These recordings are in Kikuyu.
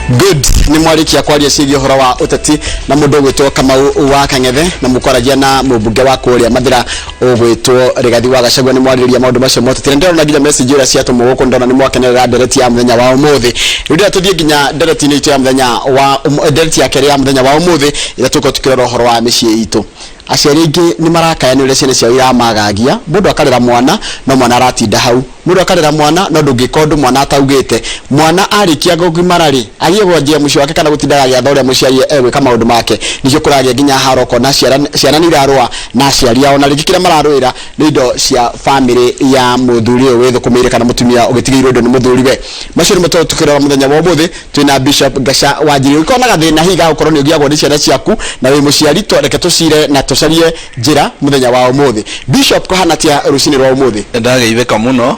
Good, nĩ mwarĩkia kwaria ciĩgiĩ ũhoro wa ũteti na mũndũ ũgwĩtwo Kamau wa Kang'ethe, na mũkwaragia na mũmbunge wa kũrĩa Mathĩra ũgwĩtwo Rigathi wa Gachagua. Nĩ mwarĩrĩria maũndũ macio ma ũteti, na ndĩrona nginya message ũrĩa ciatũmwo gũkũ, ndona nĩ mwakenerera ndereti ya mũthenya wa ũmũthĩ. Rĩu ndĩrenda tũthiĩ nginya ndereti-inĩ itũ ya mũthenya wa ndereti ya kerĩ ya mũthenya wa ũmũthĩ, ĩrĩa tũgũkorwo tũkĩrora ũhoro wa mĩciĩ itũ. Aciari aingĩ nĩ marakaya nĩ ũrĩa ciana ciao iramagagia. Mũndũ akarera mwana no mwana aratinda hau, mũndũ akarera mwana no ndũngĩka ũndũ mwana ataugĩte. Mwana arĩkia kũgimara rĩ, agiĩ gwanjia mũciĩ wake kana gũtindaga agĩatha ũrĩa mũciari egwĩka maũndũ make. Nĩkĩo kũragĩa nginya haro, ũkona ciana nĩ irarũa na aciari ao, na rĩngĩ kĩrĩa mararũĩra nĩ indo cia bamĩrĩ ya mũthuri ũyũ wĩthũkũmĩire kana mũtumia ũgĩtigĩirwo indo nĩ mũthuriwe. Macio nĩmo tũkĩrora mũthenya wa ũmũthĩ. Twĩna Bishop Gaca Wanjiri. Ũngĩkorwo na gathĩna hihi ga gũkorwo nĩ ũgiagwo nĩ ciana ciaku na wĩ mũciari, reke tũcire na tũcarie njĩra mũthenya wa ũmũthĩ. Bishop, kũhana atĩa rũcinĩ rwa ũmũthĩ? Ndageithĩka mũno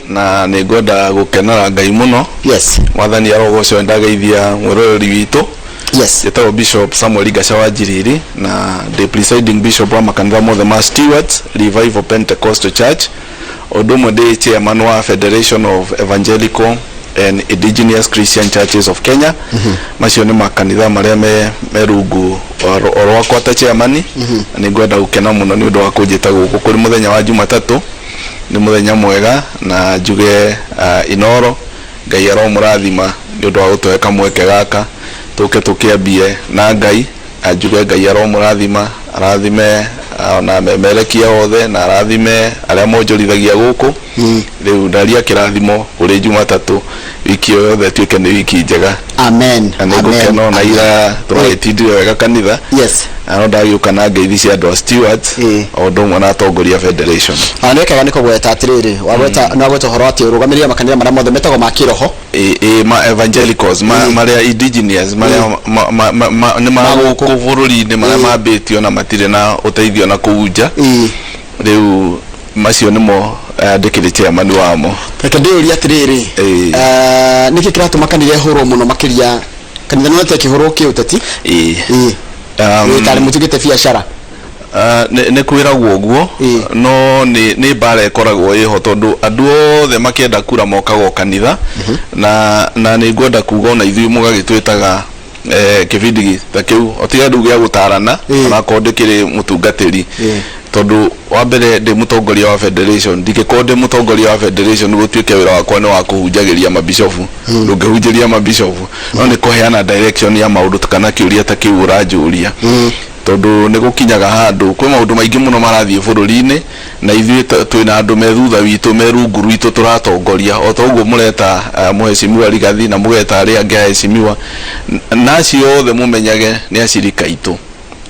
na nĩ ngwenda gũkenera Ngai mũno. Mwathani arogocwo. Ndageithia mwĩroreri witũ. Njĩtagwo Bishop Samuel Gaca wa Njiriri na ndĩ presiding bishop wa makanitha mothe ma Stewarts Revival Pentecostal Church. Ũndũ ũmwe ndĩ chairman wa Federation of Evangelical and Indigenous Christian Churches of Kenya. Macio nĩ makanitha marĩa me rungu o rwakwa ta chairman. Na nĩ ngwenda gũkena mũno nĩ ũndũ wa kũnjĩta gũkũ kũrĩ mũthenya wa Jumatatũ. Nĩ mũthenya mwega na njuge Inoro Ngai aromũrathima nĩ ũndũ wa gũtũhe kamweke gaka tũke tũkĩambie na Ngai, na njuge Ngai aromũrathima, arathime ona memerekia othe na arathime arĩa monjorithagia gũkũ. Rĩu ndaria kĩrathimo kũrĩ Jumatatũ, wiki ĩyo yothe ĩtuĩke nĩ wiki njega. Amen. Na nĩ ngũkena ona ira tũragĩtindire wega kanitha. Na no ndagĩũka na ngeithi cia andũ a Stewards o ũndũ ũmwe na atongoria a federation. Nĩ wega nĩ kũgweta atĩrĩrĩ, wagweta nĩ wagweta ũhoro atĩ ũrũgamĩrĩre makanitha marĩa mothe metagwo ma kĩroho. Ĩ ma evangelicals, marĩa indigenous, marĩa nĩ ma gũkũ bũrũri-inĩ, marĩa mambĩtio na matirĩ na ũteithio na kũu nja. Rĩu macio nĩmo ndĩkĩrĩ chairman wamo. Reke ndĩyũrie atĩrĩrĩ, nĩkĩ kĩratũma kanitha ĩhũrwo mũno makĩria? Kanitha nĩ wonete ĩkĩhũrwo kĩũteti? Ĩ. Ĩ, tarĩ mũtuĩkĩte biacara. Nĩ kwĩragwo ũguo, no nĩ mbara ĩkoragwo ĩho tondũ andũ othe makĩenda kura mokaga o kanitha. Na nĩ ngwenda kuga ona ithuĩ mũgagĩtwĩtaga kĩbindi ta kĩu o tiga rĩu gĩa gũtarana, onakorwo ndĩkĩrĩ mũtungatĩri, tondũ wa mbere ndĩ mũtongoria wa federation. Ndingĩkorwo ndĩ mũtongoria wa federation gũtuĩke wĩra wakwa nĩ wa kũhunjagĩria mabishofu. Ndũngĩhunjĩria mabishofu, no nĩ kũheana direction ya maũndũ kana kĩũria ta kĩu ũranjũria, tondũ nĩ gũkinyaga handũ kwĩ maũndũ maingĩ mũno marathiĩ bũrũri-inĩ, na ithuĩ twĩna andũ me thutha witũ, me rungu rwitũ tũratongoria, o ta ũguo mũreta mũheshimiwa Rigathi na mũgeta arĩa angĩ aheshimiwa, na acio othe mũmenyage nĩ acirika aitũ.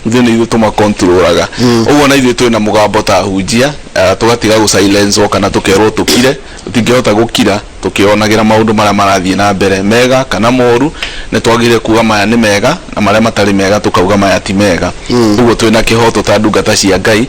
Ithuĩ nĩ ithuĩ tũmakontrolaga ũguo, na ithuĩ twĩna mũgambo ta ahunjia, tũgatiga gũ silence kana tũkerwo tũkire. Tũtingĩhota gũkira tũkĩonagĩra maũndũ marĩa marathiĩ na mbere, mega kana moru. Nĩ twagĩrĩire kuga maya nĩ mega, na marĩa matarĩ mega tũkauga maya ti mega. Ũguo twĩna kĩhoto ta ndungata cia Ngai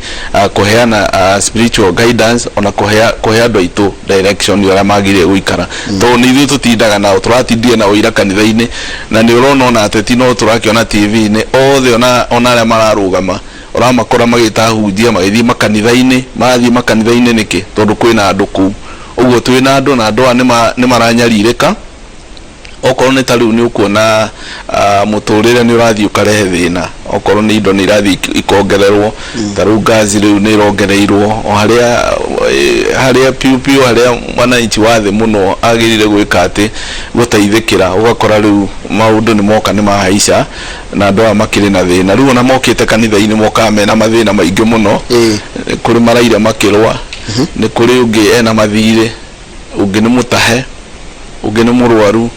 kũheana spiritual guidance, ona kũhe andũ aitũ direction ya ũrĩa magĩrĩire gũikara, tondũ nĩ ithuĩ tũtindaga nao, tũratindire nao ira kanitha-inĩ, na nĩ ũrona ona ateti no tũrakĩona TV-inĩ othe, ona arĩa mararũgama ũramakora magĩta ahunjia magĩthiĩ makanitha-inĩ. Marathiĩ makanitha-inĩ nĩkĩ? Tondũ kwĩna andũ kũu. Ũguo twĩna andũ, na andũ aya nĩ maranyarirĩka. Okorwo nĩ ta rĩu nĩ ũkuona mũtũrĩre nĩ ũrathiĩ ũkarehe thĩna, okorwo nĩ indo nĩ irathiĩ ikongererwo, ta rĩu ngaci rĩu nĩ ĩrongereirwo o harĩa harĩa piũ piũ harĩa mwananchi wa thĩ mũno agĩrĩire gwĩka atĩ gũteithĩkĩra. Ũgakora rĩu maũndũ nĩ moka nĩ mahaica, na andũ aya makĩrĩ na thĩna. Rĩu ona mokĩte kanitha-inĩ mokaga mena mathĩna maingĩ mũno. Nĩ kũrĩ maraira makĩrũa, nĩ kũrĩ ũngĩ ena mathirĩ, ũngĩ nĩ mũtahe, ũngĩ nĩ mũrwaru.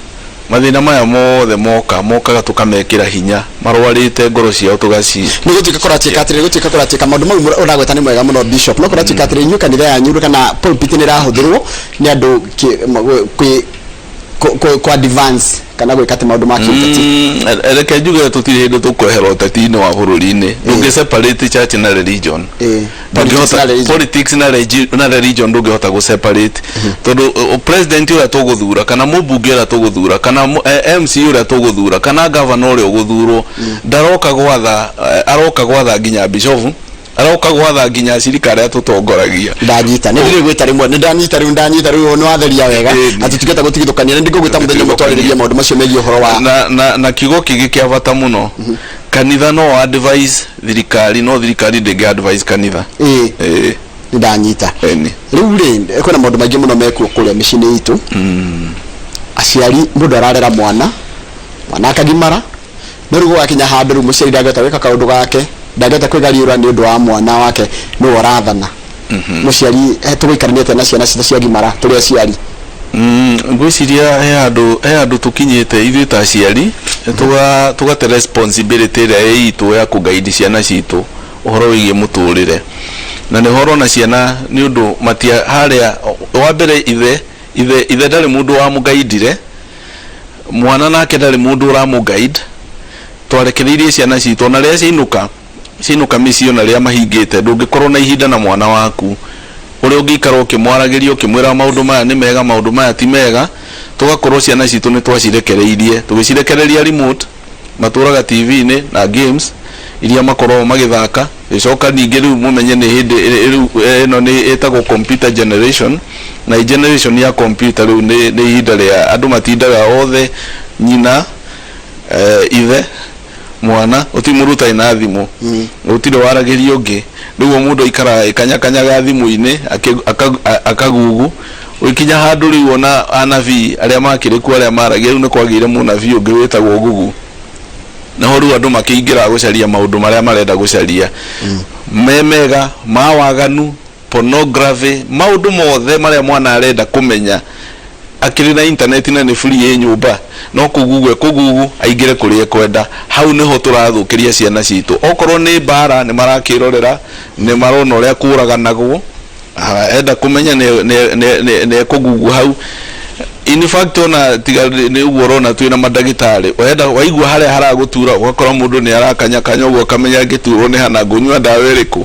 Mathĩna maya mothe moka mokaga tũkamekĩra hinya, marwarĩte ngoro ciao tũgaci Nĩ gũtuĩka kũratuĩka atĩrĩ, gũtuĩka kũratuĩka maũndũ mau ũragweta nĩ mwega mũno, Bishop, no kũratuĩka atĩrĩ, inyuĩ kanitha yanyu kana pulpit nĩ ĩrahũthĩrwo nĩ andũ kwĩ kũ advance kana gwĩka atĩ maũndũ ma kĩũteti. Reke njuge tũtirĩ hĩndĩ tũkwehera ũteti-inĩ wa bũrũri-inĩ. Ndũngĩ separate church na religion. Politics na religion. Politics na religion ndũngĩhota gũ separate, tondũ president ũrĩa tũgũthura, kana mũmbunge ũrĩa tũgũthura, kana MC ũrĩa tũgũthura, kana governor ũrĩa ũgũthurwo, ndaroka gwatha, aroka gwatha nginya bishofu. Aroka gwatha nginya acirika arĩa tũtongoragia. Ndanyita, nĩ ndĩrĩ gwĩta rĩmwe, nĩ ndanyita rĩu, ndanyita rĩu, nĩ watheria wega. Atĩ tũngĩhota gũtigithũkania, nĩ ndĩgũgwĩta mũthenya ũmwe twarĩrĩrie maũndũ macio megiĩ ũhoro wa Na kiugo kĩngĩ kĩa bata mũno, kanitha no advise thirikari, no thirikari ndĩngĩ advise kanitha. Ĩĩ. Nĩ ndanyita. Ĩni. Rĩu rĩ, kwĩna maũndũ maingĩ mũno mekuo kũrĩa mĩciĩ-inĩ itũ. Aciari, mũndũ ararera mwana, mwana akagimara, no rĩu gũgakinya handũ rĩu mũciari ndangĩhota gwĩka kaũndũ gake, ndangĩhota kwĩgariũra nĩ ũndũ wa mwana wake, nĩwe ũrathana. Mũciari tũgũikarania atĩa na ciana citũ ciagimara tũrĩ aciari? Ngwĩciria he handũ tũkinyĩte ithuĩ ta aciari, tũgate responsibility ĩrĩa ĩ itũ ya kũguide ciana citũ ũhoro wĩgiĩ mũtũrĩre. Na nĩho ũrona ciana, nĩ ũndũ matia harĩa wa mbere, ithe ndarĩ mũndũ wamũguidire, mwana nake ndarĩ mũndũ ũramũguide. Twarekereirie ciana citũ, ona rĩrĩa ciainũka mĩciĩ, ona rĩrĩa mahingĩte, ndũngĩkorwo na ihinda na mwana waku ũrĩa ũngĩikara ũkĩmwaragĩria, ũkĩmwĩra maũndũ maya nĩ mega, maũndũ maya ti mega. Tũgakorwo ciana citũ nĩ twacirekereirie, tũgĩcirekereria remote, matũraga TV-inĩ na games iria makoragwo magĩthaka. Gĩcoka ningĩ rĩu mũmenye nĩ hĩndĩ rĩu ĩno nĩ ĩtagwo computer generation, na generation ya computer rĩu nĩ ihinda rĩa andũ matindaga othe, nyina, ithe, mwana, ũtirĩ mũndũ ũtarĩ na thimũ, gũtirĩ waragĩria ũngĩ. Rĩu o mũndũ aikaraga ĩkanyakanyaga thimũ-inĩ akagugu ũgĩkinya handũ rĩu ona anabii arĩa makĩrĩ kuo, arĩa maragia, rĩu nĩ kwagĩire mũnabii ũngĩ wĩtagwo Gugu. Naho rĩu andũ makĩingĩra gũcaria maũndũ marĩa marenda gũcaria me mega, ma waganu, pornography, maũndũ mothe marĩa mwana arenda kũmenya akĩrĩ na internet, na nĩ free ĩ nyũmba, no kũgugu ekũgugu aingĩre kũrĩa ekwenda. Hau nĩho tũrathũkĩria ciana citũ. Okorwo nĩ mbara, nĩ marakĩrorera, nĩ marona ũrĩa kũraganagwo. Enda kũmenya nĩ ekũgugu hau. In fact, ona tiga nĩ ũguo, ũrona twĩna mandagĩtarĩ, wenda waigua harĩa haragũtura, ũgakora mũndũ nĩ arakanyakanya ũguo, akamenya ngĩturwo nĩ hana, ngũnyua ndawa ĩrĩkũ.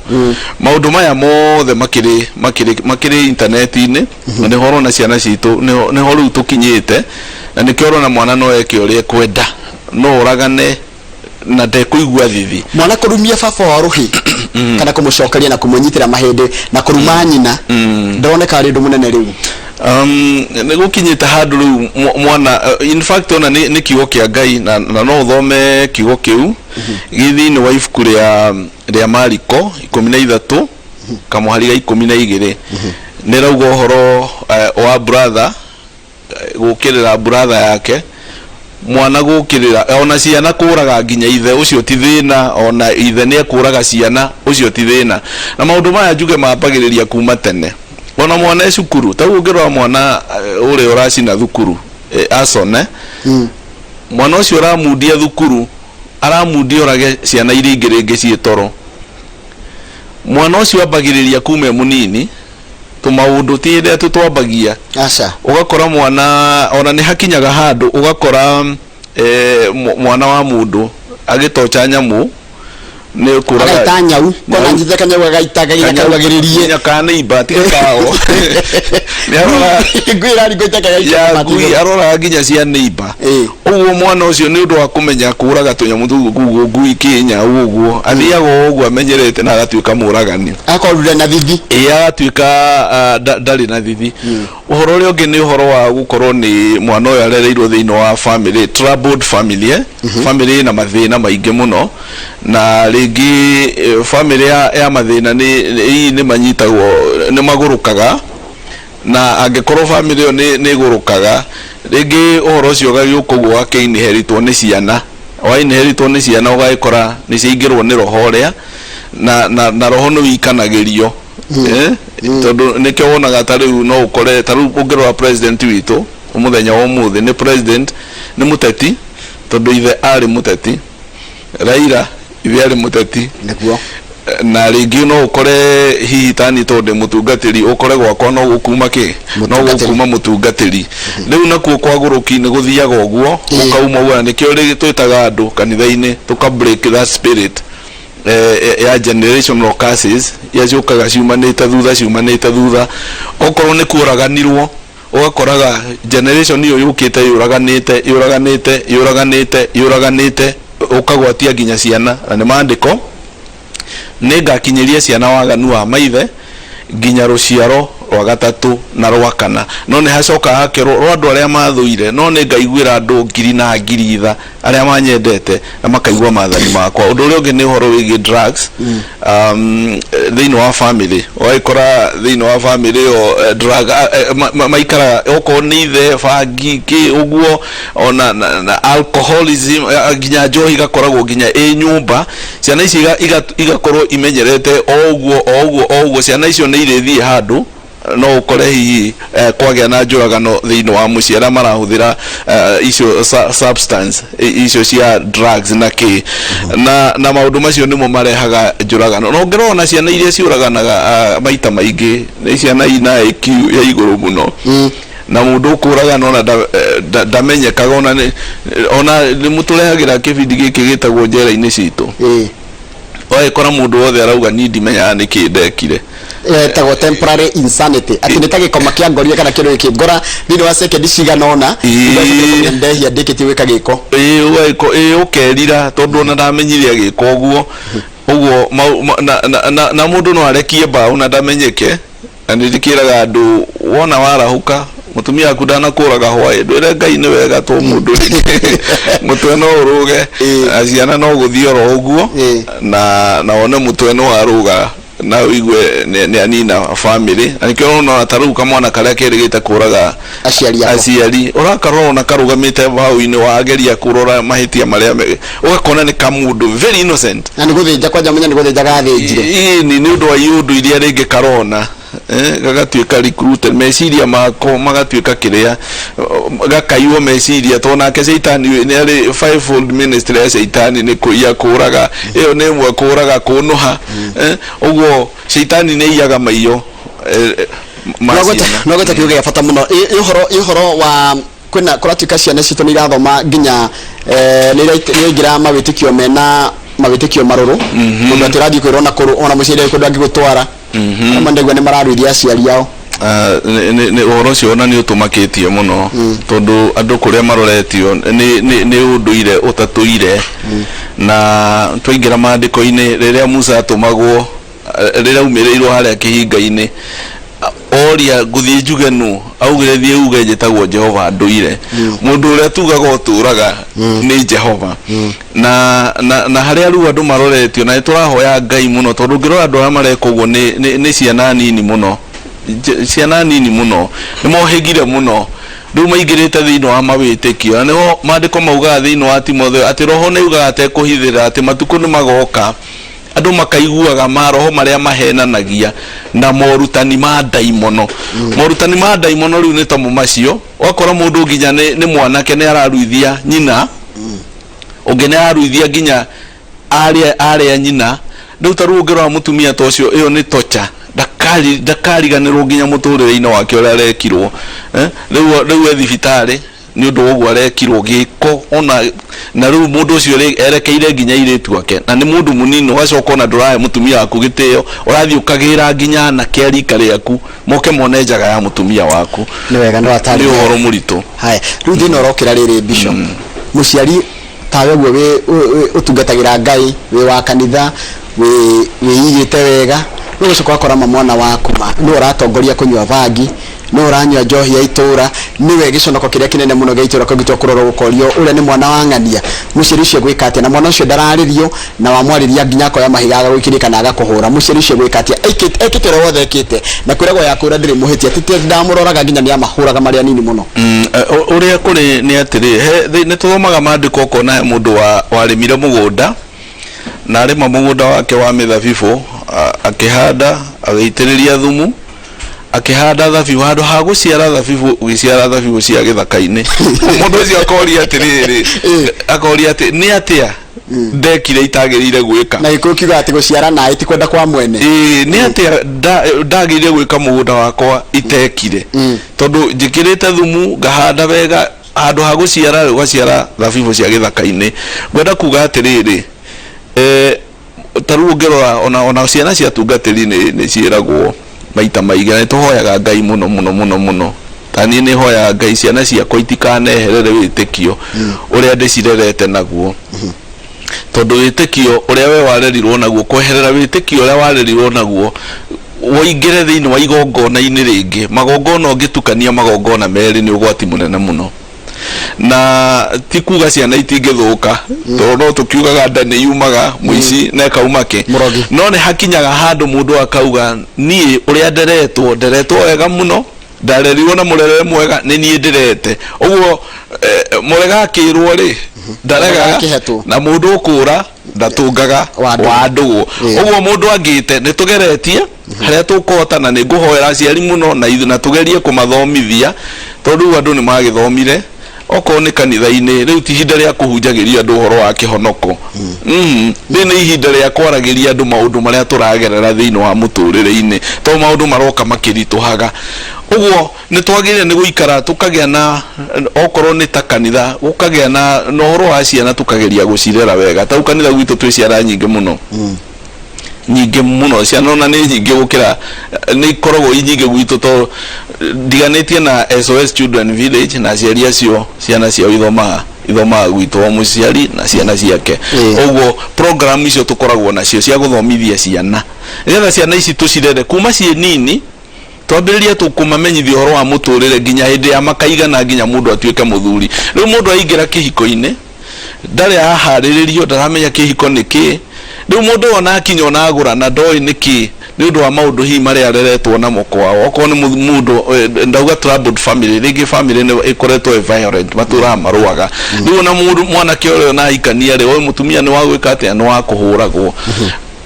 Maũndũ maya mothe makĩrĩ intaneti-inĩ, na nĩho ũrona ciana citũ, nĩho rĩu tũkinyĩte, na nĩkĩo ũrona mwana no eke ũrĩa ekwenda, no ũragane na ndekũigua thithi. Mwana kũrumia baba wa rũhĩ kana kũmũcokeria na kũmũnyitĩra mahĩndĩ na kũruma nyina ndoneka arĩ ũndũ mũnene rĩu. Nĩ gũkinyĩte handũ rĩu mwana, in fact, ona nĩ kiugo kĩa Ngai, na no ũthome kiugo kĩu gĩ thĩinĩ wa ibuku rĩa Mariko 13 kamũhari ga 12. Nĩ rauga ũhoro wa brother gũkĩrĩra brother yake, mwana gũkĩrĩra, ona ciana kũraga nginya ithe, ũcio ti thĩna, ona ithe nĩ ekũraga ciana, ũcio ti thĩna. Na maũndũ maya njuge mambagĩrĩria kuma tene, ona mwana e cukuru. Ta rĩu ũngĩrora mwana ũrĩa ũracina thukuru, asone mwana ũcio ũramundia thukuru, aramundia orage ciana iria ingĩ rĩngĩ ciĩ toro. Mwana ũcio ambagĩrĩria kuma e mũnini tũmaũndũ, ti hĩndĩ ĩrĩa twambagia. Aca. Ũgakora mwana ona nĩ hakinyaga handũ ũgakora mwana wa mũndũ agĩtocha nyamũ nĩ kũraga. Agaita nyau kona nyite kanyau, agaita nginya karugagĩrĩrie. Nginya ka neighbor, tiga kao, nĩ arora ngui ĩraringwo ita kagaita. Ya ngui aroraga nginya cia neighbor. Ũguo mwana ũcio, nĩ ũndũ wa kũmenya kũraga tũnyamũ tũu ũguo, ngui kĩ nyau ũguo, athiaga o ũguo amenyerete na agatuĩka mũragani. Akorire na thithi. Ĩ, agatuĩka ndarĩ na thithi. Ũhoro ũrĩa ũngĩ nĩ ũhoro wa gũkorwo nĩ mwana ũyũ arereirwo thĩinĩ wa family, troubled family, family ĩna mathĩna maingĩ mũno, na rĩngĩ family ya mathĩna nĩ nĩ manyitagwo, nĩ magũrũkaga, na angĩkorwo family ĩyo nĩ ĩgũrũkaga rĩngĩ, ũhoro ũcio ũgagĩũka ũguo, ũgakĩinheritwo nĩ ciana. Wainheritwo nĩ ciana, ũgagĩkora nĩ ciaingĩrwo nĩ roho ũrĩa, na roho nĩ wikanagĩrio, tondũ nĩkĩo wonaga ta rĩu no ũkore, ta rĩu ũngĩrora president witũ mũthenya wa ũmũthĩ, nĩ president, nĩ mũteti, tondũ ithe arĩ mũteti. Raila ithe arĩ mũteti. Na rĩngĩ no ũkore hihi tani, tondũ ndĩ mũtungatĩri, ũkore gwakwa no gũkuma kĩ no Mũtungatĩri. Gũkuma mũtungatĩri. Rĩu nakuo kwagũrũki nĩ gũthiaga ũguo, gũkauma ũguo, na nĩkĩo rĩ twĩtaga andũ kanitha-inĩ tũka break that spirit ya generational curses iria ciũkaga ciumanĩte thutha. Okorwo nĩ kũraganirwo, ũgakoraga generation ĩyo yũkĩte yũraganĩte, yũraganĩte, yũraganĩte, yũraganĩte, ũkagwatia nginya ciana. Na nĩ maandĩko Nĩngakinyĩria ciana waganu wa maithe nginya rũciaro rwa gatatũ na rwa kana. No nĩ hacokaga hakerwo rwa andũ arĩa mathũire, no nĩngaiguĩra andũ ngiri na ngiri tha arĩa manyendete na makaigua maathani makwa. Ũndũ ũrĩa ũngĩ nĩ ũhoro wĩgiĩ drugs thĩinĩ wa family. Ũgagĩkora thĩinĩ wa family ĩyo drug maikaraga okorwo nĩ ithe bangi kĩ ũguo ona na alcoholism, nginya njohi igakoragwo nginya ĩ nyũmba. Ciana ici igakorwo imenyerete o ũguo o ũguo o ũguo. Ciana icio nĩ irĩthiĩ handũ no ũkore hihi kwagĩa na njũragano thĩinĩ wa mũciĩ arĩa marahũthĩra icio substance icio cia drugs na kĩ na maũndũ macio nĩmo marehaga njũragano. Na ũngĩrora ona ciana iria ciũraganaga maita maingĩ nĩ ciana ina IQ ya igũrũ mũno, na mũndũ ũkũragana ona ndamenyekaga. Ona nĩ ona nĩ mũtũrehagĩra kĩbindi gĩkĩ gĩtagwo Njera-inĩ Citũ. Ũgagĩkora mũndũ wothe arauga, "Niĩ ndimenyaga nĩkĩ ndekire." Etagwo temporary insanity, atĩ nĩ ta gĩkoma kĩa ngorire kana kĩndũ gĩkĩ ngora thĩinĩ wa sekendi cigana ũna ndehia ndĩkĩtie gwĩka gĩko. Ĩĩ, ũgagĩko ĩĩ ũkerira tondũ ona ndamenyire agĩka ũguo ũguo na mũndũ no arekie mbaũ na ndamenyeke. Na nĩ ndĩkĩraga andũ, wona warahũka mũtumia waku ndanakũraga hwaĩ, ndwĩre Ngai nĩ wega to mũndũ mũtwe no ũrũge na ciana no gũthiĩ oro ũguo na wone mũtwe no warũga na ũigue nĩ anina family. Na nĩkĩo ũrona ta rĩu kamwana karĩa kerĩgĩte kũraga aciari ako. Aciari ũrakarora ona karũgamĩte mbaũ-inĩ, wageria kũrora mahĩtia marĩa ũgakona nĩ kamũndũ very innocent. Na nĩ gũthĩnja kwanja menya nĩ gũthĩnja gathĩnjire. Ĩĩ, nĩ ũndũ wa iũndũ iria rĩngĩ karona, gagatuĩka recruited, meciria mako magatuĩka kĩrĩa gakaiywo meciria, tondũ nake caitani nĩ arĩ fivefold ministry ya caitani, nĩ kũiya, kũraga, ĩyo nĩ ĩmwe, kũraga, kũnũha, ũguo caitani nĩ aiyaga maiyo ma ciana. Nogweta kiugo gĩa bata mũno. Ĩ ũhoro wa kwĩna kũratuĩka ciana citũ nĩ irathoma nginya nĩ iraingĩra mawĩtĩkio mena mawĩtĩkio marũrũ, mũndũ atĩ ũrathiĩ kwĩrwo na kũrũ ona mũciari kũndũ angĩgũtwara, amwe ndaigua nĩ mararuithia aciari ao. Ah, nĩ ũhoro ũcio ona nĩ ũtũmakĩtie mũno, tondũ andũ kũrĩa maroretio nĩ ũndũire ũtatũire. Na twaingĩra maandĩko-inĩ, rĩrĩa Musa atũmagwo, rĩrĩa aumĩrĩirwo harĩa kĩhinga-inĩ, oria, "Ngũthiĩ njuge nũ?" Augire, "Thiĩ uge njĩtagwo Jehova ndũire." Mũndũ ũrĩa tugaga ũtũraga nĩ Jehova. Na harĩa rĩu andũ maroretio, na nĩ tũrahoya Ngai mũno, tondũ ũngĩrora andũ arĩa mareka ũguo nĩ ciana nini mũno. Ciana nini mũno nĩ mohĩgire mũno, rĩu maingĩrĩte thĩinĩ wa mawĩtĩkio. Na nĩho maandĩko maugaga thĩinĩ wa Timotheo atĩ roho nĩ ugaga atekũhithĩrĩra atĩ matukũ nĩ magoka andũ makaiguaga maroho marĩa mahenanagia na morutani ma ndaimono. Morutani ma ndaimono rĩu nĩ tamo macio, ũgakora mũndũ nginya nĩ mwanake nĩ araruithia nyina, ũngĩ nĩ araruithia nginya arĩa nyina. Rĩu ta rĩu ũngĩrora mũtumia ta ũcio, ĩyo nĩ torture, ndakariganĩrwo nginya mũtũrĩre-inĩ wake ũrĩa arekirwo. Rĩu e thibitarĩ nĩ ũndũ wa ũguo arekirwo gĩko ona. Na rĩu mũndũ ũcio erekeire nginya airĩtu ake, na nĩ mũndũ mũnini. Ũgacoka ona ndũrahe mũtumia waku gĩtĩo, ũrathiĩ ũkagĩra nginya anake a rika rĩaku moke mone njaga ya mũtumia waku. Nĩ wega nĩ nĩ watarĩria. Ũhoro mũritũ. Haya, rĩu thĩna ũrokĩra rĩrĩ, bishop, mũciari tawe ũguo ũtungatagĩra Ngai, wĩ wa kanitha, wĩigĩte wega, nĩ ũgũcoka ũgakora ma mwana waku ma nĩwe ũratongoria kũnyua bangi, nĩwe ũranyua njohi ya itũra, nĩwe gĩconoko kĩrĩa kĩnene mũno gĩa itũra. Kũngĩtua kũrora gũkorio ũrĩa nĩ mwana wa ng'ania. Mũciari ũcio gwĩka atĩa? Na mwana ũcio ndararĩrio, na wamwarĩria nginya akoya mahiga agagũikĩria kana agakũhũra. Mũciari ũcio gwĩka atĩa? Ekĩte ũrĩa wothe ekĩte, na kwĩragwo ya kũra ndĩrĩ mũhĩtia titi ndamũroraga nginya nĩ amahũraga marĩ anini mũno. Ũrĩa kũrĩ nĩ atĩrĩ, nĩ tũthomaga maandĩko ũkona he mũndũ warĩmire mũgũnda, na arĩma mũgũnda wake wa mĩthabibũ, akĩhanda, agĩitĩrĩria thumu, akĩhanda thabibũ. Handũ ha gũciara thabibũ, ũgĩciara thabibũ cia gĩthaka-inĩ. Mũndũ ũcio akoria atĩrĩrĩ, akoria atĩ nĩ atĩa ndekire itagĩrĩire gwĩka? Na Gĩkũyũ kiugaga atĩ gũciara naĩ ti kwenda kwa mwene. Ĩĩ, nĩ atĩa ndagĩrĩire gwĩka mũgũnda wakwa itekire, tondũ njĩkĩrĩte thumu, ngahanda wega, handũ ha gũciara ũgaciara thabibũ cia gĩthaka-inĩ? Ngwenda kuga atĩrĩrĩ, ta rĩu ũngĩrora ona ciana cia tungatĩri nĩ ciĩragwo maita maingĩ, na nĩ tũhoyaga Ngai mũno mũno mũno mũno. Ta niĩ nĩ hoyaga Ngai ciana ciakwa itikaneherere wĩtĩkio ũrĩa ndĩcirerete naguo. Tondũ wĩtĩkio ũrĩa we warerirwo naguo, kweherera wĩtĩkio ũrĩa warerirwo naguo woingĩre thĩinĩ wa igongona-inĩ rĩngĩ, magongona ũngĩtukania magongona merĩ nĩ ũgwati mũnene mũno. Na ti kuga ciana itingĩthũka, tondũ no tũkiugaga nda nĩ yumaga mũici na ĩkauma kĩ. Mũrogi. No nĩ hakinyaga handũ mũndũ akauga, niĩ ũrĩa nderetwo, nderetwo wega mũno, ndarerirwo na mũrerere mwega, nĩ niĩ ndĩrete ũguo. Mũrega akĩrwo rĩ, ndaregaga. Akĩhetwo. Na mũndũ ũkũra ndatũngaga wa ndũgũ. Wa ndũgũ. Ũguo mũndũ angĩte nĩ tũgeretie harĩa tũkũhota, na nĩ ngũhoera aciari mũno na ithuĩ na tũgerie kũmathomithia, tondũ rĩu andũ nĩ magĩthomire okorwo nĩ kanitha-inĩ. Rĩu ti ihinda rĩa kũhunjagĩria andũ ũhoro wa kĩhonoko. Rĩu nĩ ihinda rĩa kwaragĩria andũ maũndũ marĩa tũragerera thĩinĩ wa mũtũrĩre-inĩ, tondũ maũndũ maroka makĩritũhaga. Ũguo nĩ twagĩrĩire nĩ gũikara tũkagĩa na, okorwo nĩ ta kanitha, gũkagĩa na ũhoro wa ciana, tũkageria gũcirera wega. Ta rĩu kanitha gwitũ twĩ ciana nyingĩ mũno, nyingĩ mũno. Ciana ona nĩ nyingĩ gũkĩra, nĩ ikoragwo i nyingĩ gwitũ, tondũ ndiganĩtie na SOS Children Village na aciari acio ciana ciao ithomaga gwitũ, o mũciari na ciana ciake. Ũguo program icio tũkoragwo nacio cia gũthomithia ciana, nĩgetha ciana ici tũcirere kuma ciĩ nini, twambĩrĩrie tũkũmamenyithia ũhoro wa mũtũrĩre nginya hĩndĩ ya makaigana, nginya mũndũ atuĩke mũthuri. Rĩu mũndũ aingĩra kĩhiko-inĩ ndarĩ aharĩrĩrio, ndaramenya kĩhiko nĩ kĩ. Rĩu mũndũ ona akinya ona agũrana ndoĩ nĩ kĩ, nĩ ũndũ wa maũndũ hihi marĩa areretwo namo kwao. Okorwo nĩ mũndũ, ndauga troubled family, rĩngĩ family nĩ ĩkoretwo ĩ violent, matũraga marũaga. Rĩu ona mũndũ mwanake ũrĩa ona ahikania rĩ, oĩ mũtumia nĩ wa gwĩka atĩa, nĩ wa kũhũragwo.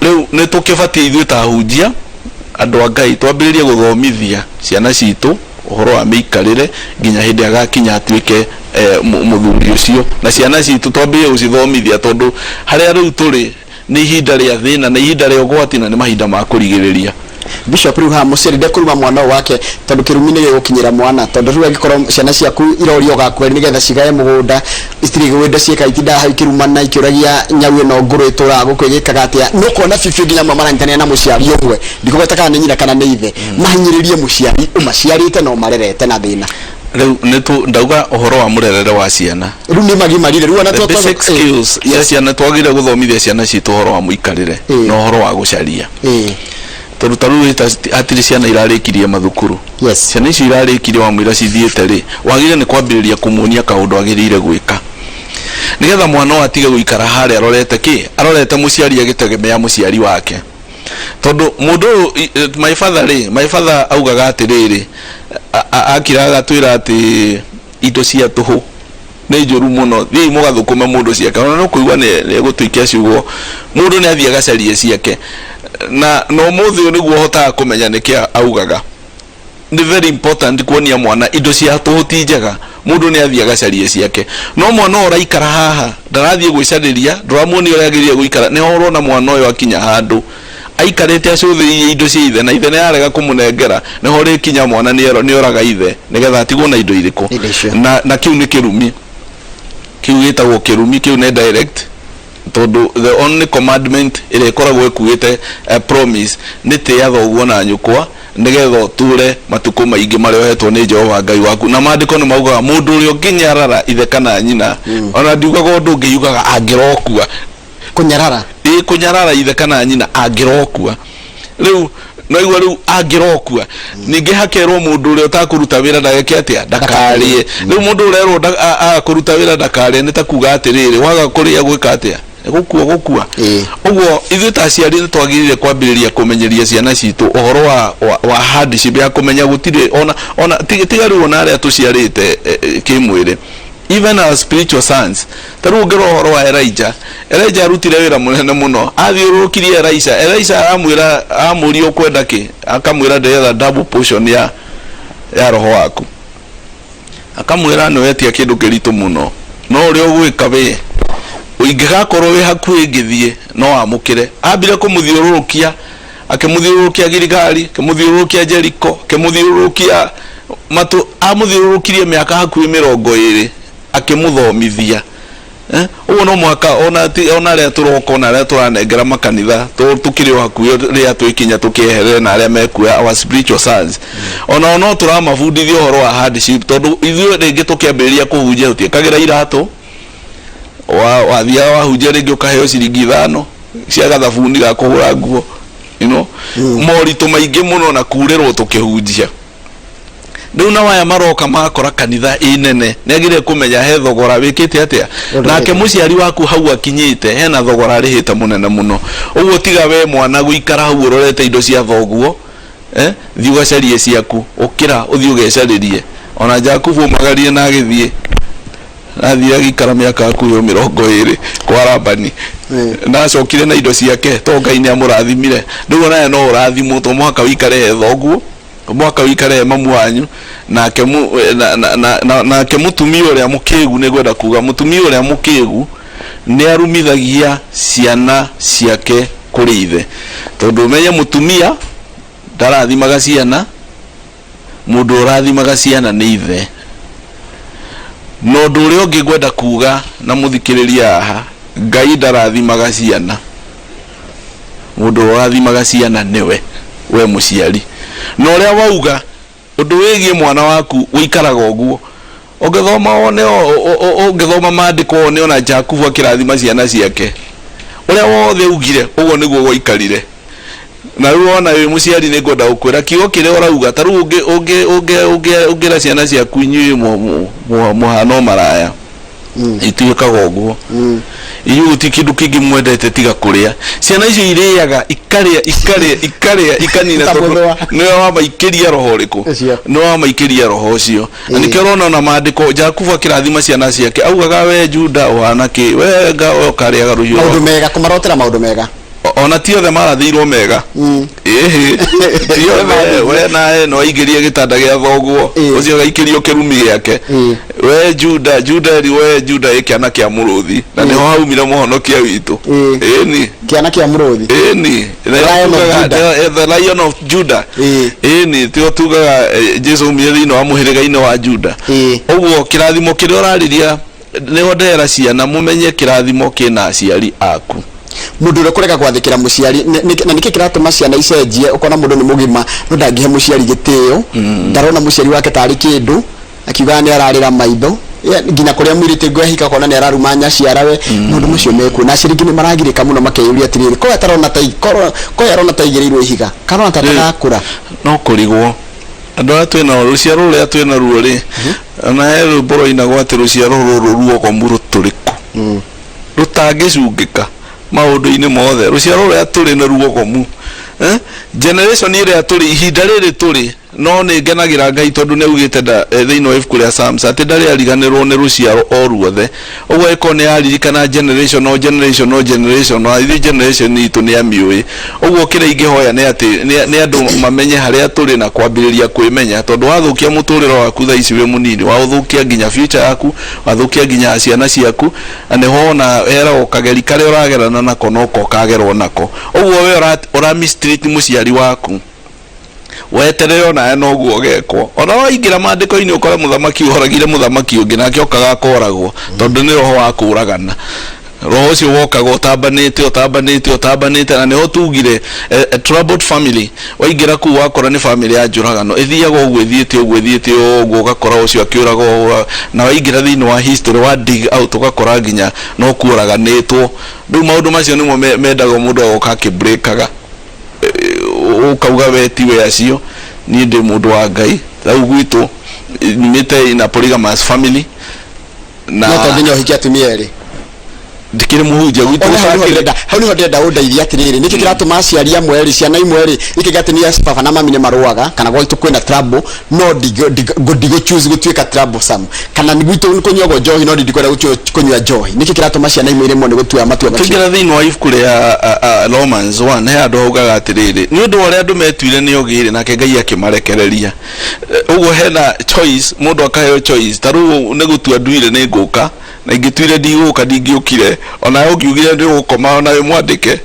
Rĩu nĩ tũkĩbatiĩ ithuĩ ta ahunjia, andũ a Ngai, twambĩrĩrie gũthomithia ciana citũ ũhoro wa mĩikarĩre nginya hĩndĩ agakinya atuĩke mũthuri ũcio. Na ciana citũ twambĩrĩrie gũcithomithia, tondũ harĩa rĩu tũrĩ nĩ ihinda rĩa thĩna, nĩ ihinda rĩa ũgwati, na nĩ mahinda ma kũrigĩrĩria. Bishop, rĩu haha mũciari ndekũruma mwana ũyũ wake, tondũ kĩrumi nĩ gĩgũkinyĩra mwana, tondũ rĩu angĩkorwo ciana ciaku irorio ũgakua nĩgetha cigae mũgũnda, itirĩ gwĩndo ciĩka, itindaga hau ikĩrumana ikĩũragia nyau ĩno ngũrũ ĩtũraga gũkũ ĩgĩkaga atĩa. Nĩ ũkuona biũ nginya amwe maranyitanĩra na mũciari ũmwe, ndikũgweta kana nĩ nyina kana nĩ ithe, mahinyĩrĩrie mũciari ũmaciarĩte na ũmarerete na thĩna. Rĩu nĩ tu ndauga ũhoro wa mũrerere wa ciana. Rĩu nĩ magimarire rĩu ona the basic skills cia ciana, twagĩrĩire gũthomithia ciana citũ ũhoro wa mũikarĩre na ũhoro wa gũcaria, tondũ ta rĩu hatirĩ ciana irarĩkirie mathukuru. Ciana icio irarĩkirie, wamwĩra cithiĩte rĩ, wagĩrĩire nĩ kwambĩrĩria kũmuonia kaũndũ agĩrĩire gwĩka, nĩgetha mwana ũyũ atige gũikara harĩa arorete kĩ, arorete mũciari, agĩtegemea mũciari wake. Tondũ mũndũ ũyũ my father rĩ, my father augaga atĩrĩrĩ, akiraga agatwĩra atĩ indo cia tũhũ nĩ njũru mũno, thiĩi mũgathũkũme mũndũ ciake. Ona no kũigua nĩ egũtũikia ciugo, mũndũ nĩ athiĩ agacarie ciake. Na ũmũthĩ ũyũ nĩguo hotaga kũmenya nĩkĩ augaga nĩ very important kuonia mwana indo cia tũhũ ti njega, mũndũ nĩ athiĩ agacarie ciake. No mwana ũyũ ũraikara haha ndarathiĩ gwĩcarĩria, ndũramuonia ũrĩa agĩrĩire gũikara, nĩho ũrona mwana ũyũ akinya handũ aikarĩte acũthĩrĩirie indo cia ithe, na ithe nĩ arega kũmũnengera, nĩho rĩkinya mwana nĩ oraga ithe nĩgetha atigwo na indo irĩkũ? Indo icio. Na kĩu nĩ kĩrumi, kĩu gĩtagwo kĩrumi, kĩu nĩ direct, tondũ the only commandment ĩrĩa ĩkoragwo ĩkuĩte promise nĩ tĩĩa thoguo na nyũkwa nĩgetha ũtũre matukũ maingĩ marĩa ũhetwo nĩ Jehova Ngai waku. Na maandĩko nĩ maugaga mũndũ ũrĩa ũngĩnyarara ithe kana nyina, ona ndiugaga ũndũ ũngĩ, yugaga angĩrokua. Kũnyarara. Ĩ, kũnyarara ithe kana nyina angĩrokua. Rĩu naigua, rĩu angĩrokua, ningĩ hakerwo mũndũ ũrĩa ũtakũruta wĩra ndageke atĩa? Ndakarĩe. Rĩu mũndũ ũrerwo aga kũruta wĩra ndakarĩe, nĩ ta kuga atĩrĩrĩ, waga kũrĩa gwĩka atĩa? Gũkua, gũkua. Ũguo ithuĩ ta aciari nĩ twagĩrĩire kwambĩrĩria kũmenyeria ciana citũ ũhoro wa hardship ya kũmenya gũtirĩ ona tiga rĩu ona arĩa tũciarĩte kĩmwĩrĩ, even our spiritual sons. Ta rĩu ũngĩrora ũhoro wa Elijah, Elijah arutire wĩra mũnene mũno, athiũrũrũkirie Elisha. Elisha aramwĩra, amũria ũkwenda kĩ, akamwĩra ndĩretha double portion ya roho waku. Akamwĩra nĩ wetia kĩndũ kĩritũ mũno, no ũrĩa ũgwĩka we ingĩgakorwo wĩ hakuhĩ ngĩthiĩ no wamũkĩre. Ambire kũmũthiũrũrũkia, akĩmũthiũrũrũkia Giligali, akĩmũthiũrũrũkia Jeriko, akĩmũthiũrũrũkia matũ, amũthiũrũrũkirie mĩaka hakuhĩ 20 akĩmũthomithia. Ũguo no mũhaka ona arĩa tũroka, ona arĩa tũranengera makanitha, tũkĩrĩ o hakuhĩ rĩrĩa twĩkinya tũkĩeherere na arĩa mekuoya our spiritual sons, onao no tũramabundithia ũhoro wa hardship, tondũ ithuĩ rĩngĩ tũkĩambĩrĩria kũhunjia tũtiĩkagĩra iratũ. Wathiaga wahunjia rĩngĩ ũkaheo ciringi 5 cia gathabuni ga kũhũra nguo, moritũ maingĩ mũno na kurĩrwo tũkĩhunjia. Rĩu nao aya maroka makora kanitha ĩ nene, nĩ agĩrĩire kũmenya he thogora wĩkĩte atĩa nake mũciari waku hau akinyĩte, hena thogora arĩhĩte mũnene mũno. Ũguo tiga we mwana gũikara hau ũrorete indo cia thoguo, thiĩ ũgacarie ciaku, ũkĩra ũthiĩ ũgecarĩrie. Ona Jakubu ũmagarie na agĩthiĩ, athiĩ agĩikara mĩaka hakuhĩ 20 kwa Labani, na acokire na indo ciake to Ngai nĩ amũrathimire. Rĩu onawe no ũrathimwo, to mũhaka wĩikare he thoguo, mwaka wikare he mamu wanyu. Nake nake mũtumia ũrĩa mũkĩgu, nĩ ngwenda kuga mũtumia ũrĩa mũkĩgu nĩ arumithagia ciana ciake kũrĩ ithe, tondũ ũmenye mũtumia ndarathimaga ciana, mũndũ ũrathimaga ciana nĩ ithe. Na ũndũ ũrĩa ũngĩ ngwenda kuga na mũthikĩrĩria haha, Ngai ndarathimaga ciana, mũndũ ũrathimaga ciana nĩwe we mũciari. Na ũrĩa wauga ũndũ wĩgiĩ mwana waku ũikaraga ũguo, ũngĩthoma wone, ũngĩthoma maandĩko wone ona Jakubu akĩrathima ciana ciake, ũrĩa wothe augire ũguo nĩguo gwaikarire. Na rĩu wona wĩ mũciari, nĩ ngwenda gũkwĩra kiugo kĩrĩa ũrauga. Ta rĩu ũngĩra ciana ciaku, "Inyuĩ mũhana o maraya," ituĩkaga ũguo. "Inyuĩ gũtirĩ kĩndũ kĩngĩ mwendete tiga kũrĩa." Ciana icio irĩaga, ikarĩa, ikarĩa, ikarĩa, ikanina, Ta tondũ mũthũa. nĩwe wamaikĩria roho ũrĩkũ? Ũcio. Nĩwe wamaikĩria roho ũcio. Na nĩkĩo ũrona ona maandĩko Jakubu akĩrathima ciana ciake augaga, "We Juda ũhana kĩ? We nga ũkarĩaga rũhiũ." Maũndũ mega, kũmarotera maũndũ mega. Ona ti othe marathĩirwo mega. Ĩhĩ, ti othe. "We nawe no aingĩrie gĩtanda gĩa thoguo." Ũcio agaikĩrio kĩrumi gĩake. "We Juda, Juda eri, we Juda ĩ kĩana kĩa mũrũthi." Na nĩho haumire mũhonokia witũ. Ĩni. Kĩana kĩa mũrũthi. Ĩni. Lion of Judah. The Lion of Judah. Ĩni, tio tugaga Jesu aumire thĩinĩ wa mũhĩrĩga-inĩ wa Juda. Ũguo kĩrathimo kĩrĩa ũrarĩria, nĩho ndera ciana mũmenye kĩrathimo kĩna aciari aku. Mũndũ ũrĩa kũrega gwathĩkĩra mũciari, na nĩkĩ kĩratũma ciana icenjie? Ũkona mũndũ nĩ mũgima no ndangĩhe mũciari gĩtĩo, ndarona mũciari wake tarĩ kĩndũ, akiugaga nĩ ararĩra maitho. Nginya kũrĩa mũirĩtu ngwehika ũkona nĩ araruma nyaciarawe. Maũndũ macio mekuo, na aciari angĩ nĩ maragirĩka mũno, makeyũria atĩrĩrĩ, koyo atarona ta koyo arona ta aigĩrĩirwo ihiga, karona ta atagakũra. No kũrigwo andũ arĩa twĩnao, rũciaro rũrĩa twĩna ruo rĩ, ona he rwĩmbo rwainagwo atĩ rũciaro rũrũ ruogomu rũtũrĩku rũtangĩcungĩka maũndũ-inĩ mothe. Rũciaro rũrĩa tũrĩ nĩ ruogomu, eh? Generation ĩrĩa tũrĩ, ihinda rĩrĩ tũrĩ, no nĩ ngenagĩra Ngai tondũ nĩ augĩte thĩinĩ wa ibuku rĩa Psalms atĩ ndarĩ ariganĩrwo nĩ rũciaro o ruothe. Ũguo ĩkorwo nĩ aririkana generation o generation o generation, o ithuĩ generation itũ nĩ amĩũĩ. Ũguo kĩrĩa ingĩhoya nĩ atĩ nĩ andũ mamenye harĩa tũrĩ na kwambĩrĩria kwĩmenya, tondũ wathũkia mũtũrĩre waku thaa ici wĩ mũnini, waũthũkia nginya future yaku, wathũkia nginya ciana ciaku. Na nĩho wona heragwo kageri karĩa ũragerana nako noko kagerwo nako. Ũguo we ũra mistreat mũciari waku, weterere onawe noguo ũgekwo. Ona waingĩra maandĩko-inĩ ũkore mũthamaki ũragire mũthamaki ũngĩ, nake okaga akoragwo, tondũ nĩ roho wa kũragana. Roho ũcio wokaga ũtambanĩte, ũtambanĩte, ũtambanĩte. Na nĩho tugire a troubled family, waingĩra kũu wakora nĩ family ya njũragano, ĩthiaga ũguo, ĩthiĩte ũguo, ĩthiĩte ũguo, ũgakora ũcio akĩũraga ũũ. Na waingĩra thĩinĩ wa history, wa dig out, ũgakora nginya no kuoraganĩtwo. Rĩu maũndũ macio nĩmo mendaga mũndũ agoka akĩbreakaga, ũkauga we tiwe acio, niĩ ndĩ mũndũ wa Ngai. Rĩu gwitũ nyumĩte in a polygamous family na No to nginya ũhikie atumia erĩ. Ndikĩrĩ mũhunjia gwitũ. Ona hau nĩho ndĩrenda, hau nĩho ndĩrenda ũndeithie atĩrĩrĩ, nĩkĩ kĩratũma aciari amwe rĩ, ciana imwe rĩ, ikĩga atĩ nĩ baba na mami nĩ marũaga kana gwitũ kwĩna trouble, no ndigũ choose gũtuĩka troublesome, kana nĩ gwitũ nĩ kũnyuagwo njohi no ndikwenda kũnyua njohi? Nĩkĩ kĩratũma ciana imwe iremwo nĩ gũtua matua macio? Tũingĩra thĩinĩ wa ibuku rĩa Romans 1, he handũ haugaga atĩrĩrĩ, nĩ ũndũ wa ũrĩa andũ metuire nĩ ogĩ-rĩ, nake Ngai akĩmarekereria. Ũguo hena choice, mũndũ akaheo choice. Ta rĩu nĩ gũtua nduire nĩ ngũka, na ingĩtuire ndigũka ndingĩũkire. Onawe ũngiugire nĩ ũgũkoma ona wĩ mwandĩke,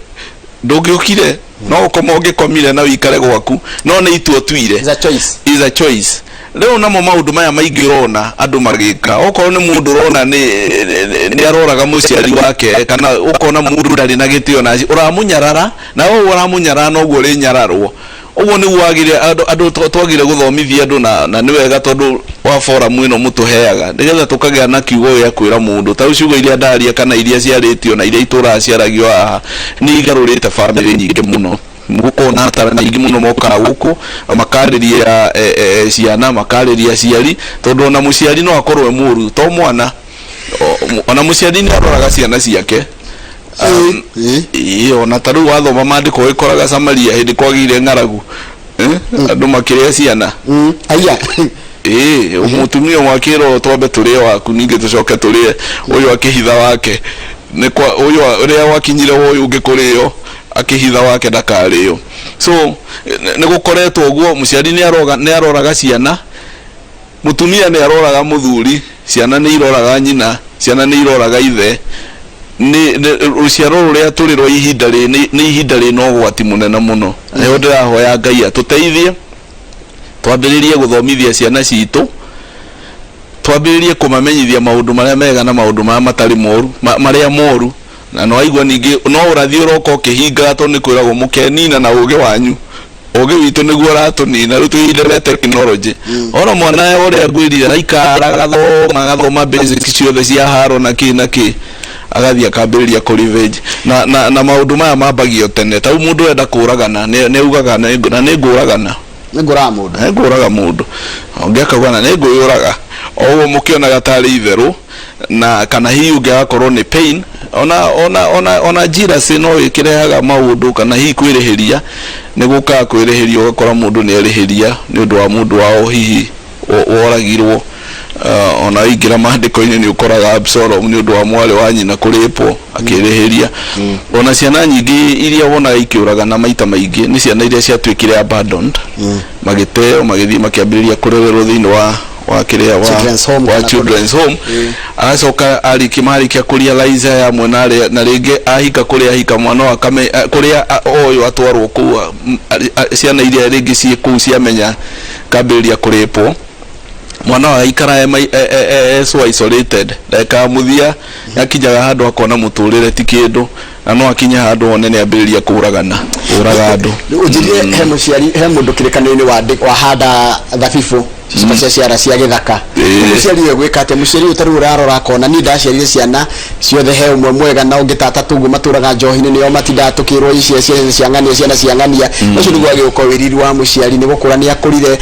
ndũngĩũkire, no ũkoma ũngĩkomire na ũikare gwaku, no nĩ itua ũtuire. Is a choice. Is a choice. Rĩu namo maũndũ maya maingĩ ũrona andũ magĩka, okorwo nĩ mũndũ ũrona nĩ aroraga mũciari wake, kana ũkona mũndũ ndarĩ na gĩtĩo na ũramũnyarara, na ũũ ũramũnyarara noguo ũrĩnyararwo. Ũguo nĩguo wagĩrĩire andũ andũ twagĩrĩire gũthomithia andũ na na nĩ wega tondũ wa forum ĩno mũtũheaga nĩgetha tũkagĩa na kiugo gĩa kwĩra mũndũ. Ta rĩu ciugo iria ndaria kana iria ciarĩtio na iria itũraga ciaragio haha nĩ igarũrĩte bamĩrĩ nyingĩ mũno. Gũkoragwo na atarani aingĩ mũno mokaga gũkũ makarĩria ciana, makarĩria aciari tondũ ona mũciari no akorwo e mũru to mwana. Ona mũciari nĩ aroraga ciana ciake. Ĩĩ, ona ta rĩu wathoma maandĩko wĩkoraga Samaria hĩndĩ kwagĩire ng'aragu, eh? Andũ makĩrĩa ciana. Aya. Ĩĩ, mũtumia ũmwe akĩrwo twambe tũrĩe waku ningĩ tũcoke tũrĩe ũyũ, akĩhitha wake nĩ kwa ũyũ ũrĩa wakinyire wa ũyũ ũngĩ kũrĩo, akĩhitha wake ndakarĩo. So nĩ gũkoretwo ũguo, mũciari nĩ aroga nĩ aroraga ciana, Mũtumia nĩ aroraga mũthuri, ciana nĩ iroraga nyina, ciana nĩ iroraga ithe. Nĩ, nĩ, rũciaro rũrĩa tũrĩ rwa ihinda rĩ, nĩ, nĩ ihinda rĩna ũgwati mũnene mũno. Nĩho ndĩrahoya Ngai atũteithie, twambĩrĩrie gũthomithia ciana citũ, twambĩrĩrie kũmamenyithia maũndũ marĩa mega na maũndũ marĩa matarĩ moru, marĩa moru. Na nĩwaigua ningĩ no ũrathi ũroka ũkĩhingaga tondũ nĩ kwĩragwo mũkenina na ũgĩ wanyu. Ũgĩ witũ nĩguo ũratũnina rĩu twĩ ihinda rĩa technology. Ona mwana ũrĩa ngwĩrire araikara agathoma agathoma basics ciothe cia haro na kĩ na kĩ, agathiĩ akambĩrĩria kũ revenge. Na, na, na maũndũ maya mambagio tene. Ta rĩu mũndũ enda kũragana nĩ augaga na nĩ ngũragana. Nĩ ngũraga mũndũ. Nĩ ngũraga mũndũ. Ũngĩ akauga na nĩ ngwĩyũraga. O ũguo mũkĩonaga tarĩ itherũ na kana hihi ũngĩ agakorwo nĩ pain ona ona ona ona jealousy no ĩkĩrehaga maũndũ kana hihi kwĩrĩhĩria nĩ gũkaga kwĩrĩhĩria ũgakora mũndũ nĩ erĩhĩria nĩ ũndũ wa mũndũ wao hihi woragirwo. Ona waingĩra maandĩko-inĩ nĩ ũkoraga Absalom nĩ ũndũ wa mwarĩ wa nyina kũrĩpwo akĩrĩhĩria. Ona ciana nyingĩ iria wonaga ikĩũragana maita maingĩ nĩ ciana iria ciatuĩkire abandoned, magĩteo magĩthiĩ makĩambĩrĩria kũrererwo thĩinĩ wa wa kĩrĩa wa Children's home wa kana children's home. Agacoka arĩkia marĩkia kũrealize aya amwe na arĩa na rĩngĩ ahika kũrĩa ahika mwana ũyũ akame kũrĩa ũyũ atwarwo kũu ciana iria rĩngĩ ciĩ kũu ciamenya kambĩrĩria kũrĩpwo, mwana ũyũ aikara e so isolated. Ndagĩka ya mũthia yakinyaga handũ akona mũtũrĩre ti kĩndũ na no akinye handũ one nĩ ambĩrĩria kũragana kũraga andũ. Ũnjĩrire he mũciari, he mũndũ kĩrĩkanĩro-inĩ wahanda thabibũ cicoka cia ciara cia gĩthaka. Mũciari ũyũ gwĩka atĩa? Mũciari ũyũ tarĩu ũrarora akona niĩ ndaciarire ciana ciothe he ũmwe mwega na ũngĩ tata tũguo matũraga njohi-inĩ, nĩo matindaga tũkĩrwo ici ciana cia ng'ania, ciana cia ng'ania. Ũcio nĩguo wagĩrĩirwo gũkorwo wĩ riri wa mũciari, nĩ gũkũra nĩ akũrire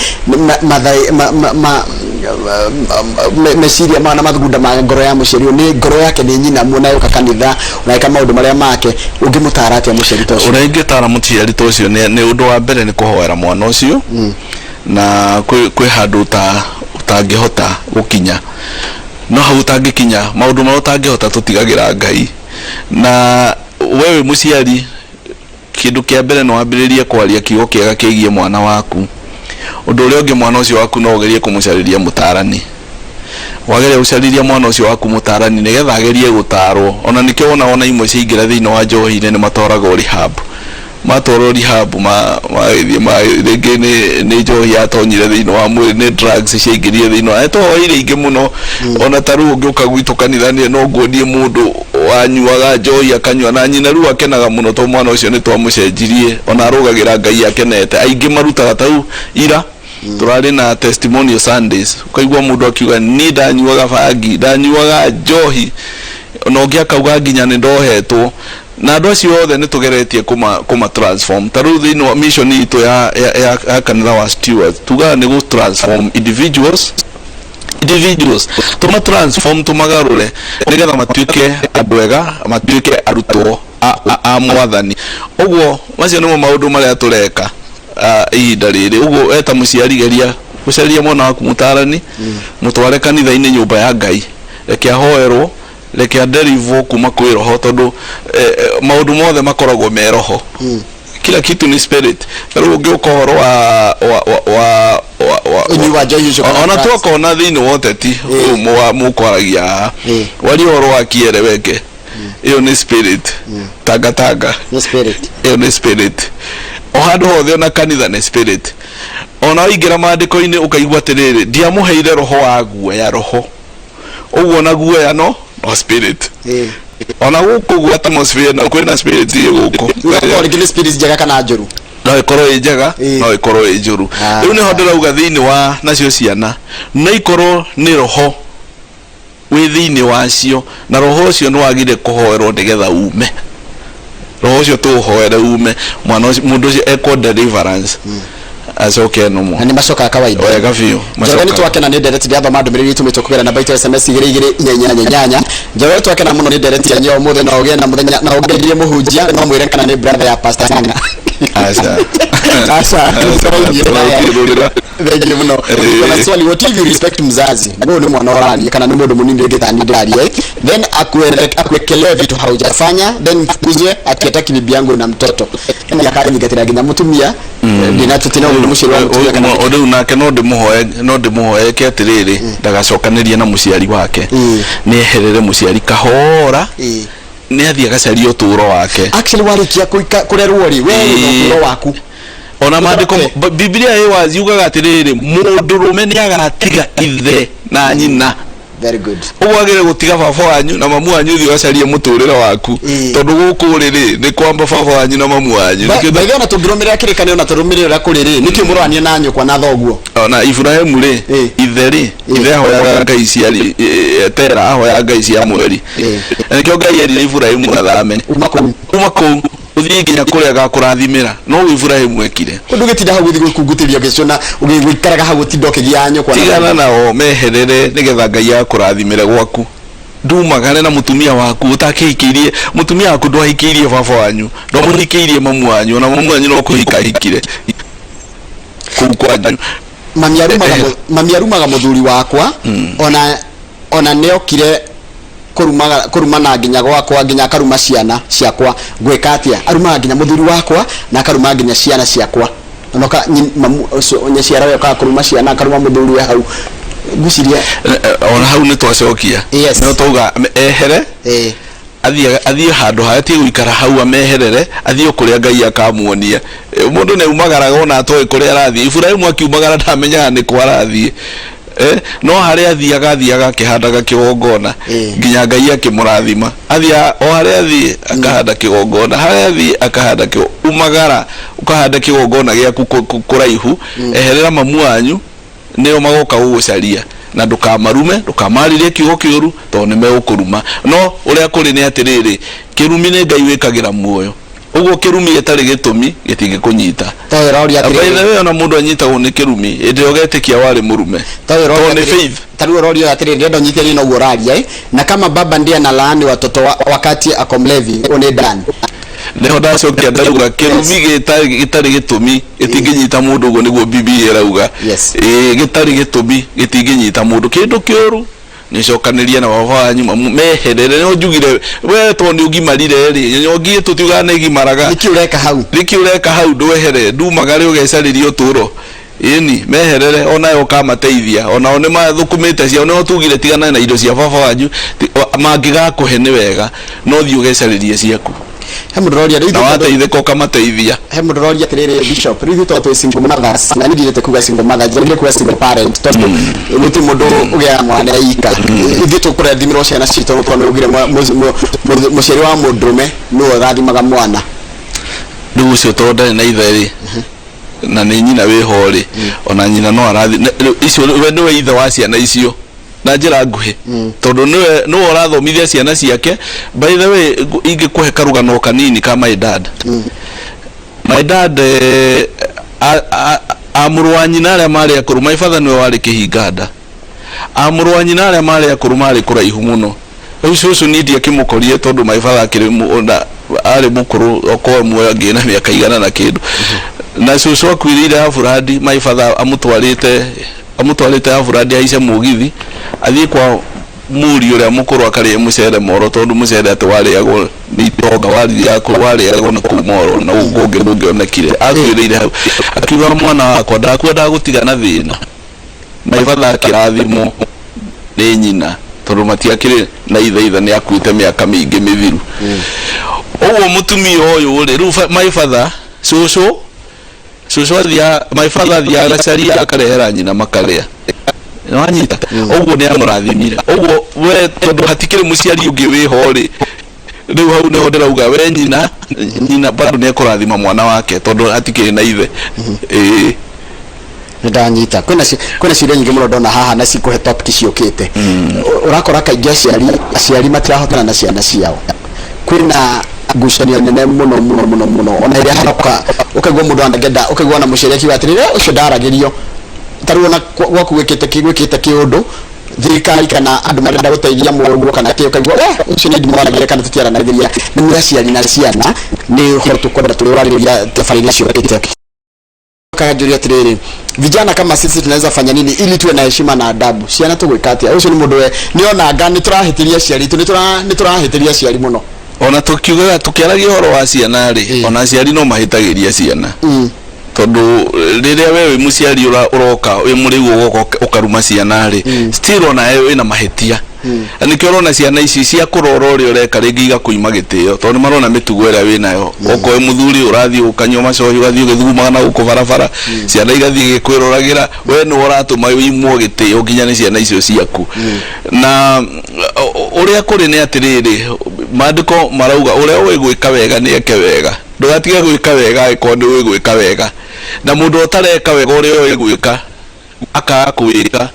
meciria ma na mathugunda ma ngoro ya mũciari ũyũ nĩ ngoro yake nĩ nyinamu na yoka kanitha na eka maũndũ marĩa make. Ũngĩmũtara atĩa mũciari ta ũcio? Ũrĩa ingĩtara mũciari ta ũcio nĩ ũndũ wa mbere nĩ kũhoera mwana ũcio na kwĩ handũ ũtangĩhota gũkinya, no hau ũtangĩkinya maũndũ marĩa ũtangĩhota tũtigagĩra Ngai. Na we wĩ mũciari, kĩndũ kĩa mbere no wambĩrĩrie kwaria kiugo kĩega kĩgiĩ mwana waku. Ũndũ ũrĩa ũngĩ, mwana ũcio waku no ũgerie kũmũcarĩria mũtarani. Wageria gũcarĩria mwana ũcio waku mũtarani nĩgetha agerie gũtarwo, ona nĩkĩo wonaga ona imwe ciaingĩra thĩinĩ wa njohi-inĩ nĩ matwaragwo rehab. Matwarwo rehab magĩthiĩ rĩngĩ nĩ njohi yatonyire thĩinĩ wa mwĩrĩ, nĩ drugs ciaingĩrire thĩinĩ wa, nĩtũhoeire aingĩ mũno. Ona ta rĩu ũngĩũka gwitũ kanitha no nguonie mũndũ wanyuaga njohi akanyua na nyina rĩu akenaga mũno tondũ mwana ũcio nĩ twamũcenjirie, ona arũgagĩra Ngai akenete. Aingĩ marutaga ta rĩu ira tũrarĩ na testimonial Sundays, ũkaigua mũndũ akiuga niĩ ndanyuaga bangi, ndanyuaga njohi, na ũngĩ akauga nginya nĩ ndohetwo. Na andũ acio othe nĩ tũgeretie kũma transform. Ta rĩu thĩinĩ wa mission itũ ya kanitha wa Stewards, tugaga nĩ gũ transform individuals, tũma transform, tũmagarũre nĩgetha matuĩke andũ ega, matuĩke arutwo a Mwathani. Ũguo macio nĩmo maũndũ marĩa tũreka ihinda rĩrĩ. Ũguo we ta mũciari geria gũcaria mwana waku mũtarani, mũtware kanitha-inĩ, nyũmba ya Ngai, reke ahoerwo, reke aderivwo kuma kwĩ roho, tondũ maũndũ mothe makoragwo me roho. Kila kitu ni spirit. Rĩu ũngĩũka ũhoro wa Ũnyui wa njohi ũcio kana ona drugs. Twakona thĩinĩ wa ũteti ũyũ wa mũkwaragia haha, waria ũhoro wa kieleweke, ĩyo nĩ spirit. Tangatanga Nĩ spirit. Ĩyo nĩ spirit. O handũ hothe, ona kanitha nĩ spirit. Ona waingĩra maandĩko-inĩ ũkaigua atĩrĩrĩ, ndiamũheire roho wa guoya, roho ũguo na guoya no spirit. Ona gũkũ gwa atmosphere na kwĩna spirit ĩ gũkũ. Rĩu akorwo rĩngĩ nĩ spirit njega kana njũru. No ĩkorwo ĩ njega, no ĩkorwo ĩ njũru. Rĩu nĩho ndĩrauga thĩinĩ wa nacio ciana no ikorwo nĩ roho wĩ thĩinĩ wacio, na roho ũcio nĩ wagire kũhoerwo nĩgetha ume. Roho ũcio tũũhoere ume, mwana ũcio, mũndũ ũcio ekwo deliverance, acoke normal. Na nĩ macokaga kawaida. Wega biũ. Njoroge, nĩ macokaga. Twakena nĩ ndereti. Ndĩrathoma ndũmĩrĩri ĩtũmĩtwo kũgerera namba itũ ya SMS 22488. Njoroge, twakena mũno nĩ ndereti yanyu ya ũmũthĩ. Na ũgĩe na mũthenya na ũngeithie mũhunjia no mwĩre kana nĩ brother ya Pastor Ng'ang'a. Aca. Aca. Tũraũkĩrũrĩra. Thengiũ mũno. Kuna swali, what if you respect mzazi? Huyu ni mwana ũraria kana nĩ mũndũ mũnini rĩngĩ tani ndĩraria, eh? Then akuwekelee vitu haujafanya, then mfukuzwe akiataki bibi yangu na mtoto. Yani akanyingatĩra nginya mũtumia ndina tutina ũndũ mũciari wa mũtumia kana Rĩu nake no ndĩmũhoe eke atĩrĩrĩ, ndagacokanĩrie na mũciari wake. Nĩ eherere mũciari kahora, nĩ athiĩ agacarie ũtũũro wake. Actually, warĩkia kũrerwo rĩ, we wĩna ũtũũro waku. Ona maandĩko Biblia ĩ wazi, yugaga atĩrĩrĩ, mũndũrũme nĩ agatiga ithe na nyina. Very good. Ũguo wagĩrĩire gũtiga baba wanyu na mamu wanyu, ũthiĩ ũgacarie mũtũrĩre waku, tondũ gũkũ rĩ nĩ kwamba baba wanyu na mamu wanyu. By the way, ona tũngĩrũmĩrĩra kĩrĩkanĩro na tũrũmĩrĩre ũrĩa kũrĩ rĩ, nĩkĩ mũroranie na nyũkwa na thoguo? Ona Iburahĩmu rĩ, ithe rĩ, ithe ahoyaga ngai cia Tera, ahoyaga ngai cia mweri. Na nĩkĩo Ngai erire Iburahĩmu athame. Uma kũu. Kuma kũu ũthiĩ nginya kũrĩa agakũrathimĩra. No ũguo Iburahĩmu ekire. Kũndũ gĩtinda hau gũthiĩ gũkungutĩria ũgĩcũna, ũgĩikaraga hau ũtinda ũkĩgia nyũkwa na Tigana nao, meherere, nĩgetha Ngai akũrathimĩre gwaku. Ndumagare na mũtumia waku ũtakĩhikĩirie. Mũtumia waku ndwahikĩirie baba wanyu, ndwamũhikĩirie mamu wanyu, ona mamu wanyu no kũhika ahikire kũu kwanyu. Mami arumaga mami arumaga mũthuri wakwa, ona nĩokire kũrumaga kũrumana nginya gwakwa, nginya akaruma ciana ciakwa. Ngwĩka atĩa? Arumaga nginya mũthuri wakwa na akaruma nginya ciana ciakwa. Onoka mamu ũcio nyaciara we okaga kũruma ciana, akaruma mũthuri we hau, ngwĩciria. Ona hau nĩ twacokia. No twauga ehere, athiĩ handũ harĩa atige gũikara hau, ameherere, athiĩ o kũrĩa Ngai akamuonia. Mũndũ nĩ aumagaraga ona atoĩ kũrĩa arathiĩ. Iburahĩmu akiumagara ndamenyaga nĩ kũ arathiĩ. No harĩa athiaga, athiaga akĩhandaga kĩgongona nginya Ngai akĩmũrathima. Athiaga o harĩa athiĩ akahanda kĩgongona, harĩa athiĩ akahanda kĩgo umagara ũkahanda kĩgongona gĩaku kũraihu. Eherera mamu wanyu, nĩo magoka gũgũcaria, na ndũkamarume, ndũkamarĩrie kiugo kĩũru, tondũ nĩ megũkũruma. No ũrĩa kũrĩ nĩ atĩrĩrĩ, kĩrumi nĩ Ngai wĩkagĩra muoyo. Ũguo kĩrumi gĩtarĩ gĩtũmi gĩtingĩkũnyita. Toyo ũroria By the atĩrĩrĩ way, ona mũndũ anyitagwo nĩ kĩrumi hĩndĩ ĩrĩa ũgetĩkia warĩ mũrume, Toyo tondũ ũroria nĩ atĩrĩrĩ faith. Tarĩu ũroria atĩrĩrĩ, ndĩrenda ũnyitĩrĩrie na ũguo ũraria, eh? Na kama baba ndiye analaani watoto wakati ako mlevi, huo ni Dan. Nĩho ndacokia ndauga kĩrumi gĩtarĩ gĩtũmi gĩtingĩnyita mũndũ. Ũguo nĩguo Bibilia ĩrauga. Ĩĩ, gĩtarĩ gĩtũmi gĩtingĩnyita mũndũ. Kĩndũ kĩũru nĩcokanĩria na baba wanyu, mamu, meherere. No njugire we tondũ nĩ ũgimarire rĩ, nyongi tũtiugaga nĩ gimaraga. Nĩkĩ ũreka hau? Nĩkĩ ũreka hau? Ndwehere, ndumagare ũgecarĩria ũtũũro. Ĩni meherere, onayo ũkamateithia, onao nĩ mathũkũmĩte ciao. Nĩho tugire tigana na indo cia baba wanyu. Mangĩgakũhe nĩ wega, no thiĩ ũgecarĩrie ciaku. He mũndũ ũroria rĩu Na wateithĩka ũkamateithia. He mũndũ ũroria atĩrĩrĩ, Bishop, rĩu ithuĩ tondũ twĩ single mothers, na niĩ ndiendete kuga single mother, njagĩrĩire kuga single parent, tondũ gũtirĩ mũndũ ũgĩaga mwana ika. Ithuĩ tũkũrathimĩrwo ciana citũ tondũ ugire mũciari wa mũndũrũme nĩwe ũrathimaga mwana. Rĩu ũcio tondũ ndarĩ na ithe rĩ, na nĩ nyina wĩho rĩ, ona nyina no arathi rĩu icio, we nĩwe ithe wa ciana icio na njĩra nguhĩ, tondũ nĩwe ũrathomithia ciana ciake. By the way, ingĩkũhe karũgano kanini ka my dad. My dad, a mũrũ wa nyina arĩa marĩ akũrũ, my father nĩwe warĩ kĩhinganda, a mũrũ wa nyina arĩa marĩ akũrũ marĩ kũraihu mũno. Rĩu cũcũ niĩ ndiakĩmũkorire, tondũ my father akĩrĩ arĩ mũkũrũ, okorwo muoyo angĩ na mĩaka 100 na kĩndũ. Na cũcũ akuĩrĩire Afurandi, my father amũtwarĩte Afurandi ahaice mũgithi athiĩ kwa mũriũ ũrĩa mũkũrũ akarĩe mũcere Moro, tondũ mũcere atĩ warĩagwo nĩ itonga, warĩagwo na kũu Moro na gũkũ kũngĩ ndũngĩonekire. Akuĩrĩire hau, akiuga, "Mwana wakwa, ndakua ndagũtiga na thĩna." My father akĩrathimwo nĩ nyina, tondũ matiakĩrĩ na ithe. Ithe nĩ akuĩte mĩaka mĩingĩ mĩthiru. Ũguo mũtumia ũyũ rĩ, rĩu my father, cũcũ athiaga, my father athiaga agacaria, akarehera nyina makarĩa. Nĩwanyita? Ũguo nĩ amũrathimire ũguo we, tondũ hatikĩrĩ mũciari ũngĩ wĩho rĩ. Rĩu hau nĩho ndĩrauga we nyina. Nyina bado nĩ ekũrathima mwana wake tondũ hatikĩrĩ na ithe. Ĩĩ. Nĩndanyita. Kwĩna ciũria nyingĩ mũno ndona haha na cikũhe topic ciũkĩte. Ũrakora kaingĩ aciari matirahotana na ciana ciao. Kwĩna ngucanio nene mũno mũno mũno mũno, ona ĩrĩa haroka ũkaigua mũndũ angĩenda, ũkaigua ona mũciari akiuga atĩrĩrĩ, ũcio ndaragĩrio. Ta rĩu ona gwaku gwĩkĩte kĩũndũ, thirikari kana andũ marenda gũteithia mũrũguo kana kĩ, ũkaigua we ũcio nĩ ndimwaragĩria kana tũtiaranagĩria. Nĩ mũrĩ aciari na ciana, nĩ ũhoro tũkwenda tũrĩwarĩrĩria tabarĩra ciũkĩte. Kanjũria atĩrĩrĩ, vijana kama sisi tunaweza fanya nini ili tuwe na heshima na adabu? Ciana tũgwĩka atĩa? Ũcio nĩ mũndũ we nĩonanga nĩ tũrahĩtĩria aciari itũ, nĩ tũrahĩtĩria aciari mũno. Ona tukiugaga tukiaragia ũhoro wa ciana rĩ, ona aciari no mahĩtagĩria ciana, tondũ rĩrĩa we wĩ mũciari ũroka wĩ mũrĩu ũgoka ũkaruma ciana rĩ, still ona we wĩna mahĩtia. Na nĩkĩo ũrona ciana ici cia kũrora ũrĩa ũreka rĩngĩ igakũima gĩtĩo, tondũ nĩ marona mĩtugo ĩrĩa wĩnayo. Okorwo wĩ mũthuri ũrathiĩ ũkanyua macohi, ũgathiĩ ũgĩthugumaga na gũkũ barabara, ciana igathiĩ igĩkwĩroragĩra, we nĩwe ũratũma ũimwo gĩtĩo nginya nĩ ciana icio ciaku. Na ũrĩa kũrĩ nĩ atĩrĩrĩ, maandĩko marauga ũrĩa ũĩ gwĩka wega nĩ eke wega, ndũgatige gwĩka wega angĩkorwo nĩ ũĩ gwĩka wega. Na mũndũ ũtareka wega ũrĩa ũĩ gwĩka akaga kwĩka,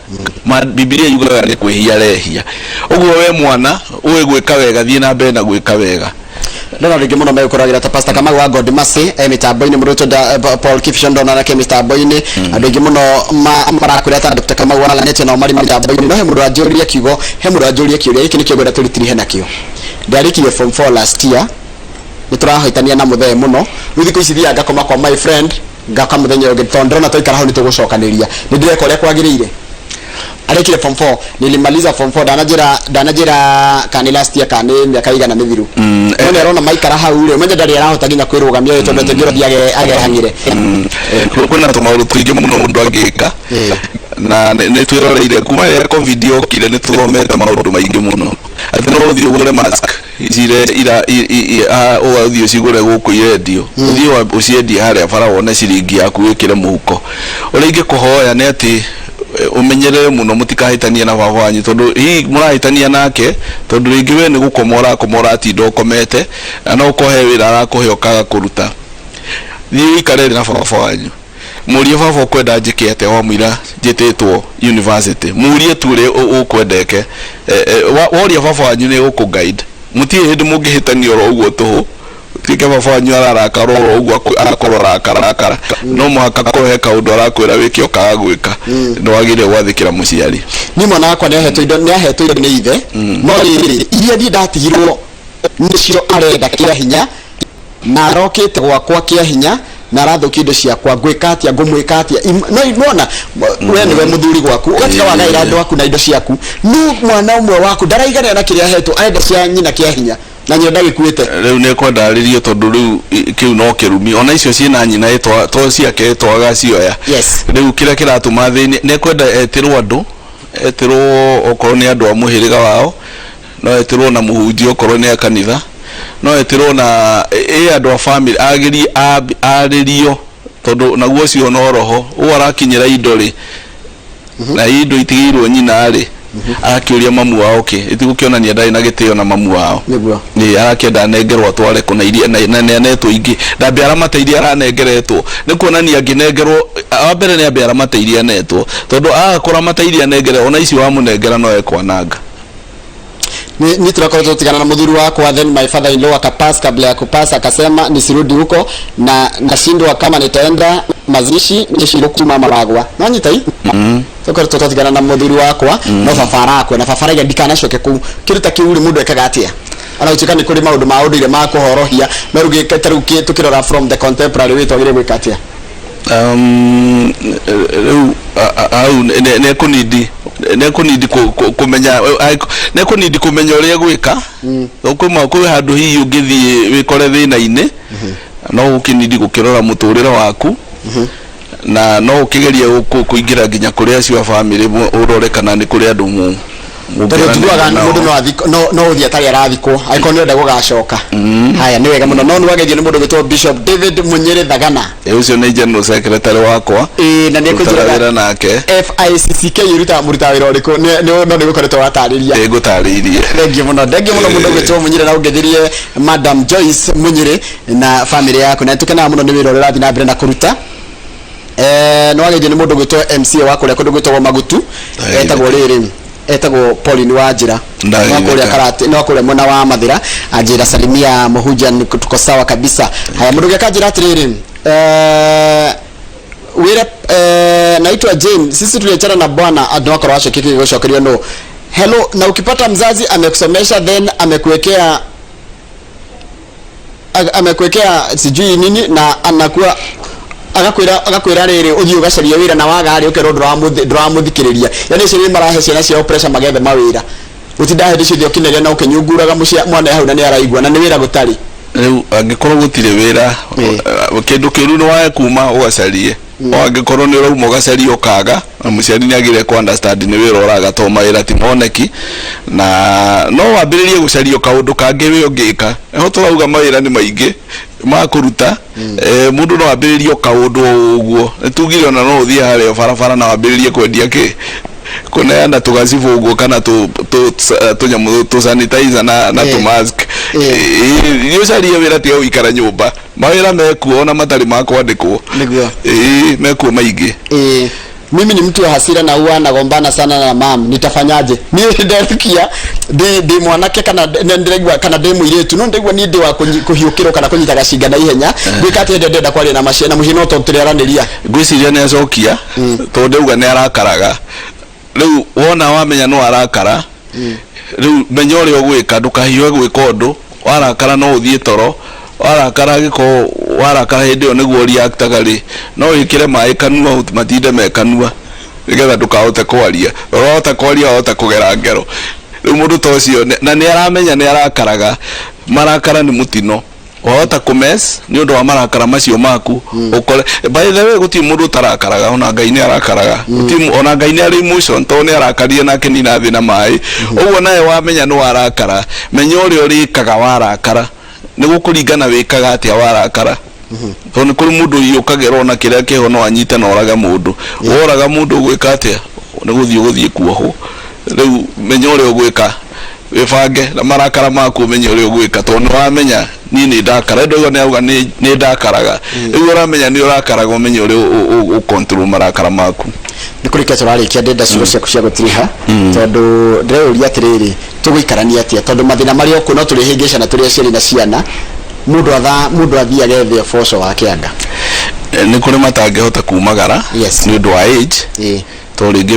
Bibilia yugaga nĩ kwĩhia arehia. Ũguo we mwana ũĩ gwĩka wega, thiĩ na mbere na gwĩka wega. Ndona rĩngĩ mũno megũkoragĩra ta Pastor Kamau wa God Mercy mĩtambo-inĩ, mũndũ ũtwo Paul Kipshon ndona nake mĩtambo-inĩ. Andũ aingĩ mũno marakwĩra ta Dr. Kamau wa Lanete nao marĩ mĩtambo-inĩ. No he mũndũ wanjũria kiugo, he mũndũ wanjũria kĩũria gĩkĩ, nĩkĩo ngwenda tũritirihe nakĩo. Ndarĩkirie form 4 last year, nĩ tũrahĩtania na mũthee mũno. Rĩu thikũ ici thiaga ngakoma kwa my friend, ngaka mũthenya ũngĩ, tondũ ndĩrona twaikara hau nĩ tũgũcokanĩria. Nĩ ndĩreka ũrĩa kwagĩrĩire? Arĩkire form 4, nilimaliza form 4, ndananjĩra kana nĩ last year kana nĩ mĩaka igana mĩthiru. No nĩ arona maikara hau rĩ, ũmenye ndarĩ arahota nginya kwĩrũgamia tondũ atĩ ngĩrothiĩ agehang'ĩre. Kwĩna tũmaũndũ tũingĩ mũno mũndũ angĩka, na nĩ twĩroreire kuma rĩrĩa COVID yokire, nĩ tũthomete maũndũ maingĩ mũno atĩ no ũthiĩ ũgũre mask ici ira ũgathiĩ ũcigũre gũkũ irendio, ũthiĩ ũciendie harĩa bara wone ciringi yaku wĩkĩre mũhuko. Ũrĩa ingĩkũhoya nĩ atĩ ũmenyerere mũno mũtikahĩtanie na baba wanyu, tondũ hihi mũrahĩtania nake tondũ rĩngĩ we nĩ gũkoma ũrakoma, ũratinda ũkomete, na no ũkorwo he wĩra arakũhe ũkaga kũruta. Thiĩ ũikare na baba wanyu, mũrie, "Baba, ũkwenda njĩke atĩa wamũira njĩtĩtwo university?" Mũrie tu ũrĩa ũkwenda eke. Woria baba wanyu nĩ gũkũ guide. Mũtirĩ hĩndĩ mũngĩhĩtania oro ũguo tũhũ tuĩke baba wanyu ararakara oro ũguo, arakorwo arakarakara. No mũhaka korwo he kaũndũ arakwĩra wĩke ũkaga gwĩka. Nĩ wagĩrĩire gwathĩkĩra mũciari. Niĩ mwana wakwa nĩ ahetwo indo, nĩ ahetwo indo nĩ ithe, no rĩrĩ, iria niĩ ndatigirwo nĩcio arenda kĩa hinya, na arokĩte gwakwa kĩa hinya na arathũkia indo ciakwa. Ngwĩka atĩa? Ngũmwĩka atĩa? No nona we nĩwe mũthuri gwaku, ũgatiga wagaĩra andũ aku na indo ciaku, no mwana ũmwe waku ndaraiganĩra na kĩrĩa ahetwo, arenda cia nyina kĩa hinya na nyina ndagĩkuĩte. Rĩu nĩ kwendarĩrio, tondũ rĩu kĩu no kĩrumi. Ona icio ciĩna nyina to ciake ĩtwaga cioya. Rĩu kĩrĩa kĩratũma thĩinĩ nĩ kwenda etĩrwo andũ, etĩrwo okorwo nĩ andũ a mũhĩrĩga wao, no etĩrwo na mũhunjia okorwo nĩ a kanitha, no etĩrwo na ĩ andũ a family agerie arĩrio, tondũ naguo ũcio no roho ũũ arakinyĩra indo rĩ, na indo itigĩirwo nyina rĩ, arakĩũria mamu wao kĩ ĩtigũkĩonania ndarĩ na gĩtĩo na mamu wao. Nĩ arakĩenda anengerwo atware kũna iria na nĩ anetwo ingĩ, ndambe aramate iria aranengeretwo. Nĩ kuonania angĩnengerwo wa mbere nĩ ambe aramate iria anetwo, tondũ aga kũramata iria anengere, ona ici wamũnengera no ekwananga. Ni turakoretwo tutigana na muthuri wakwa, then my father in law akapass. Kabla ya kupass akasema nisirudi huko, na nashindwa kama nitaenda mazishi nishindwo kuma mama wakwa nonyita i. Tukoretwo twatigana na muthuri wakwa, no baba arakwe na baba araiga ndikanacoke kũu. Kĩndũ ta kĩu rĩ, mũndũ ekaga atĩa? Ona gũtuĩka nĩ kũrĩ maũndũ ma ũndũire ma kũhorohia, no rĩu ta rĩu tũkĩrora from the contemporary way, twagĩrĩire gwĩka atĩa? Rĩu hau nĩ ekũnindi kũmenya, nĩ ekũnindi kũmenya ũrĩa gwĩka. Kwĩ handũ hihi ũngĩthiĩ wĩkore thĩna-inĩ, no ũkĩnindi gũkĩrora mũtũrĩre waku, na no ũkĩgerie kũingĩra nginya kũrĩ acio a bamĩrĩ, ũrore kana nĩ kũrĩ andũ Tondũ tuguaga Mũngĩaranĩria nao. mũndũ no athikwo, no ũthiĩ atarĩ arathikwo angĩkorwo nĩ ũrenda gũgacoka. Haya, nĩ wega mũno, no nĩ wageithio nĩ mũndũ ũgwĩtwo Bishop David Munyĩrĩ Thagana. Ũcio nĩ general secretary wakwa. Ĩĩ, na nĩ Rutaga ekũnjĩraga wĩra nake. FICCK ĩrutaga, mũrutaga wĩra ũrĩkũ? No nĩ gũkoretwo watarĩria. Ngũtarĩirie. Thengiũ mũno, thengiũ mũno mũndũ ũgwĩtwo Munyĩrĩ, na ũngeithirie Madam Joyce Munyĩrĩ na family yaku, na nĩtũkenaga mũno nĩ wĩra ũrĩa ũrathiĩ na mbere na kũruta. Nĩ wageithio nĩ mũndũ ũgwĩtwo MCA wa kũrĩa kũndũ gwĩtagwo Magutu. Ndageithĩka. Etagwo rĩrĩ, etagwo Pauline wa Njĩra. Ndageithĩka. No kũrĩa Karati, no kũrĩa mwena wa Mathĩra. Anjĩra, "Salimia Mũhunjia, tuko sawa kabisa." Haya, mũndũ ũngĩ akanjĩra atĩrĩrĩ, wĩre naitwa Jane, sisi tuliachana na bwana. Andũ akorwo acokie gũcokerio no hello. Na ukipata mzazi amekusomesha, then amekuwekea sijui nini, na anakuwa agakwĩra rĩrĩ, ũthiĩ ũgacarie wĩra, na waga rĩ, ũkerwo ndũramũthikĩrĩria. Yani acio nĩ marahe ciana ciao pressure magethe mawĩra, gũtinda hĩndĩ ciothe ũkĩneria na ũkĩnyunguraga mwana e hau na nĩ araigua na nĩ wĩra gũtarĩ. Rĩu angĩkorwo gũtirĩ wĩra, kĩndũ kĩũru nĩ wae kuma ũgacarie, o angĩkorwo nĩ ũrauma ũgacaria ũkaga, na mũciari nĩ agĩrĩire ku understand nĩ wĩra ũraga to mawĩra ti moneki, na no wambĩrĩrie gũcaria kaũndũ kangĩ wĩ ũngĩka. Ho tũrauga mawĩra nĩ maingĩ ma kũruta. Mũndũ no ambĩrĩrie o kaũndũ o ũguo. Nĩ tugire ona no ũthiĩ harĩa barabara na wambĩrĩrie kwendia kĩ, kũneana tũgacibũ ũguo, kana tũnyamũ tũ sanitizer na tũ mask. Nĩ ũcarie wĩra, tiga gũikara nyũmba. Mawĩra mekuo ona matarĩ ma kwandĩkwo. Nĩguo. Ĩĩ, mekuo maingĩ. Mimi ni mtu wa hasira na huwa nagombana sana na mam, nitafanyaje? Niĩ ndethukia ndi mwanake kana ndĩraigua kana ndĩ mũirĩtu, no ndĩraigua niĩ ndĩ wa kũhiũkĩrwo kana kũnyita gacinga na ihenya. Gwĩka atĩ hĩndĩ ndĩrenda kwaria na maciana na mũciĩ, no tondũ tũrĩaranĩria. Ngwĩciria nĩ acokia, tondũ ndauga nĩ arakaraga. Rĩu wona wamenya no arakara, rĩu menya ũrĩa ũgwĩka, ndũkahiũhe gwĩka ũndũ warakara. No ũthiĩ toro warakara, angĩkorwo warakara hĩndĩ ĩyo nĩguo reactaga rĩ, no wĩkĩre maĩ kanua, matinde me kanua, nĩgetha ndũkahote kwaria. Wahota kwaria, wahota kũgera ngero. Rĩu mũndũ ta ũcio na nĩ aramenya nĩ arakaraga, marakara nĩ mũtino, wahota kũmess nĩ ũndũ wa marakara macio maku. Ũkore, by the way, gũtirĩ mũndũ ũtarakaraga, ona Ngai nĩ arakaraga. Gũtirĩ ona Ngai nĩ arĩ emotion, tondũ nĩ arakarire na akĩnina thĩ na maĩ. Ũguo nawe wamenya nĩ warakara, menya ũrĩa ũrĩkaga warakara, nĩ gũkũringana wĩkaga atĩa warakara, tondũ nĩ kũrĩ mũndũ ũhiũkagĩra ona kĩrĩa kĩho no anyite na orage mũndũ. Woraga mũndũ, ũgwĩka atĩa? Nĩ gũthiĩ ũgũthiĩ kuohwo. Rĩu menya ũrĩa ũgwĩka, wĩbange na marakara maku, ũmenye ũrĩa ũgwĩka, tondũ nĩ wamenya niĩ nĩ ndakara. Ndauga nĩ auga nĩ ndakaraga, rĩu ũramenya nĩ ũrakaraga, ũmenye ũrĩa ũ control marakara maku. Nĩ kũrĩkia tũrarĩkia, ndĩrenda ciugo ciaku cia gũtiriha, tondũ ndĩreyũria atĩrĩrĩ, tũgũikarania atĩa, tondũ mathĩna marĩa okuo no tũrĩhĩngĩcana tũrĩ aciari na ciana. Mũndũ atha mũndũ athiĩ agethe ũboco wake anga. Nĩ kũrĩ matangĩhota kumagara nĩ ũndũ wa age, tondũ rĩngĩ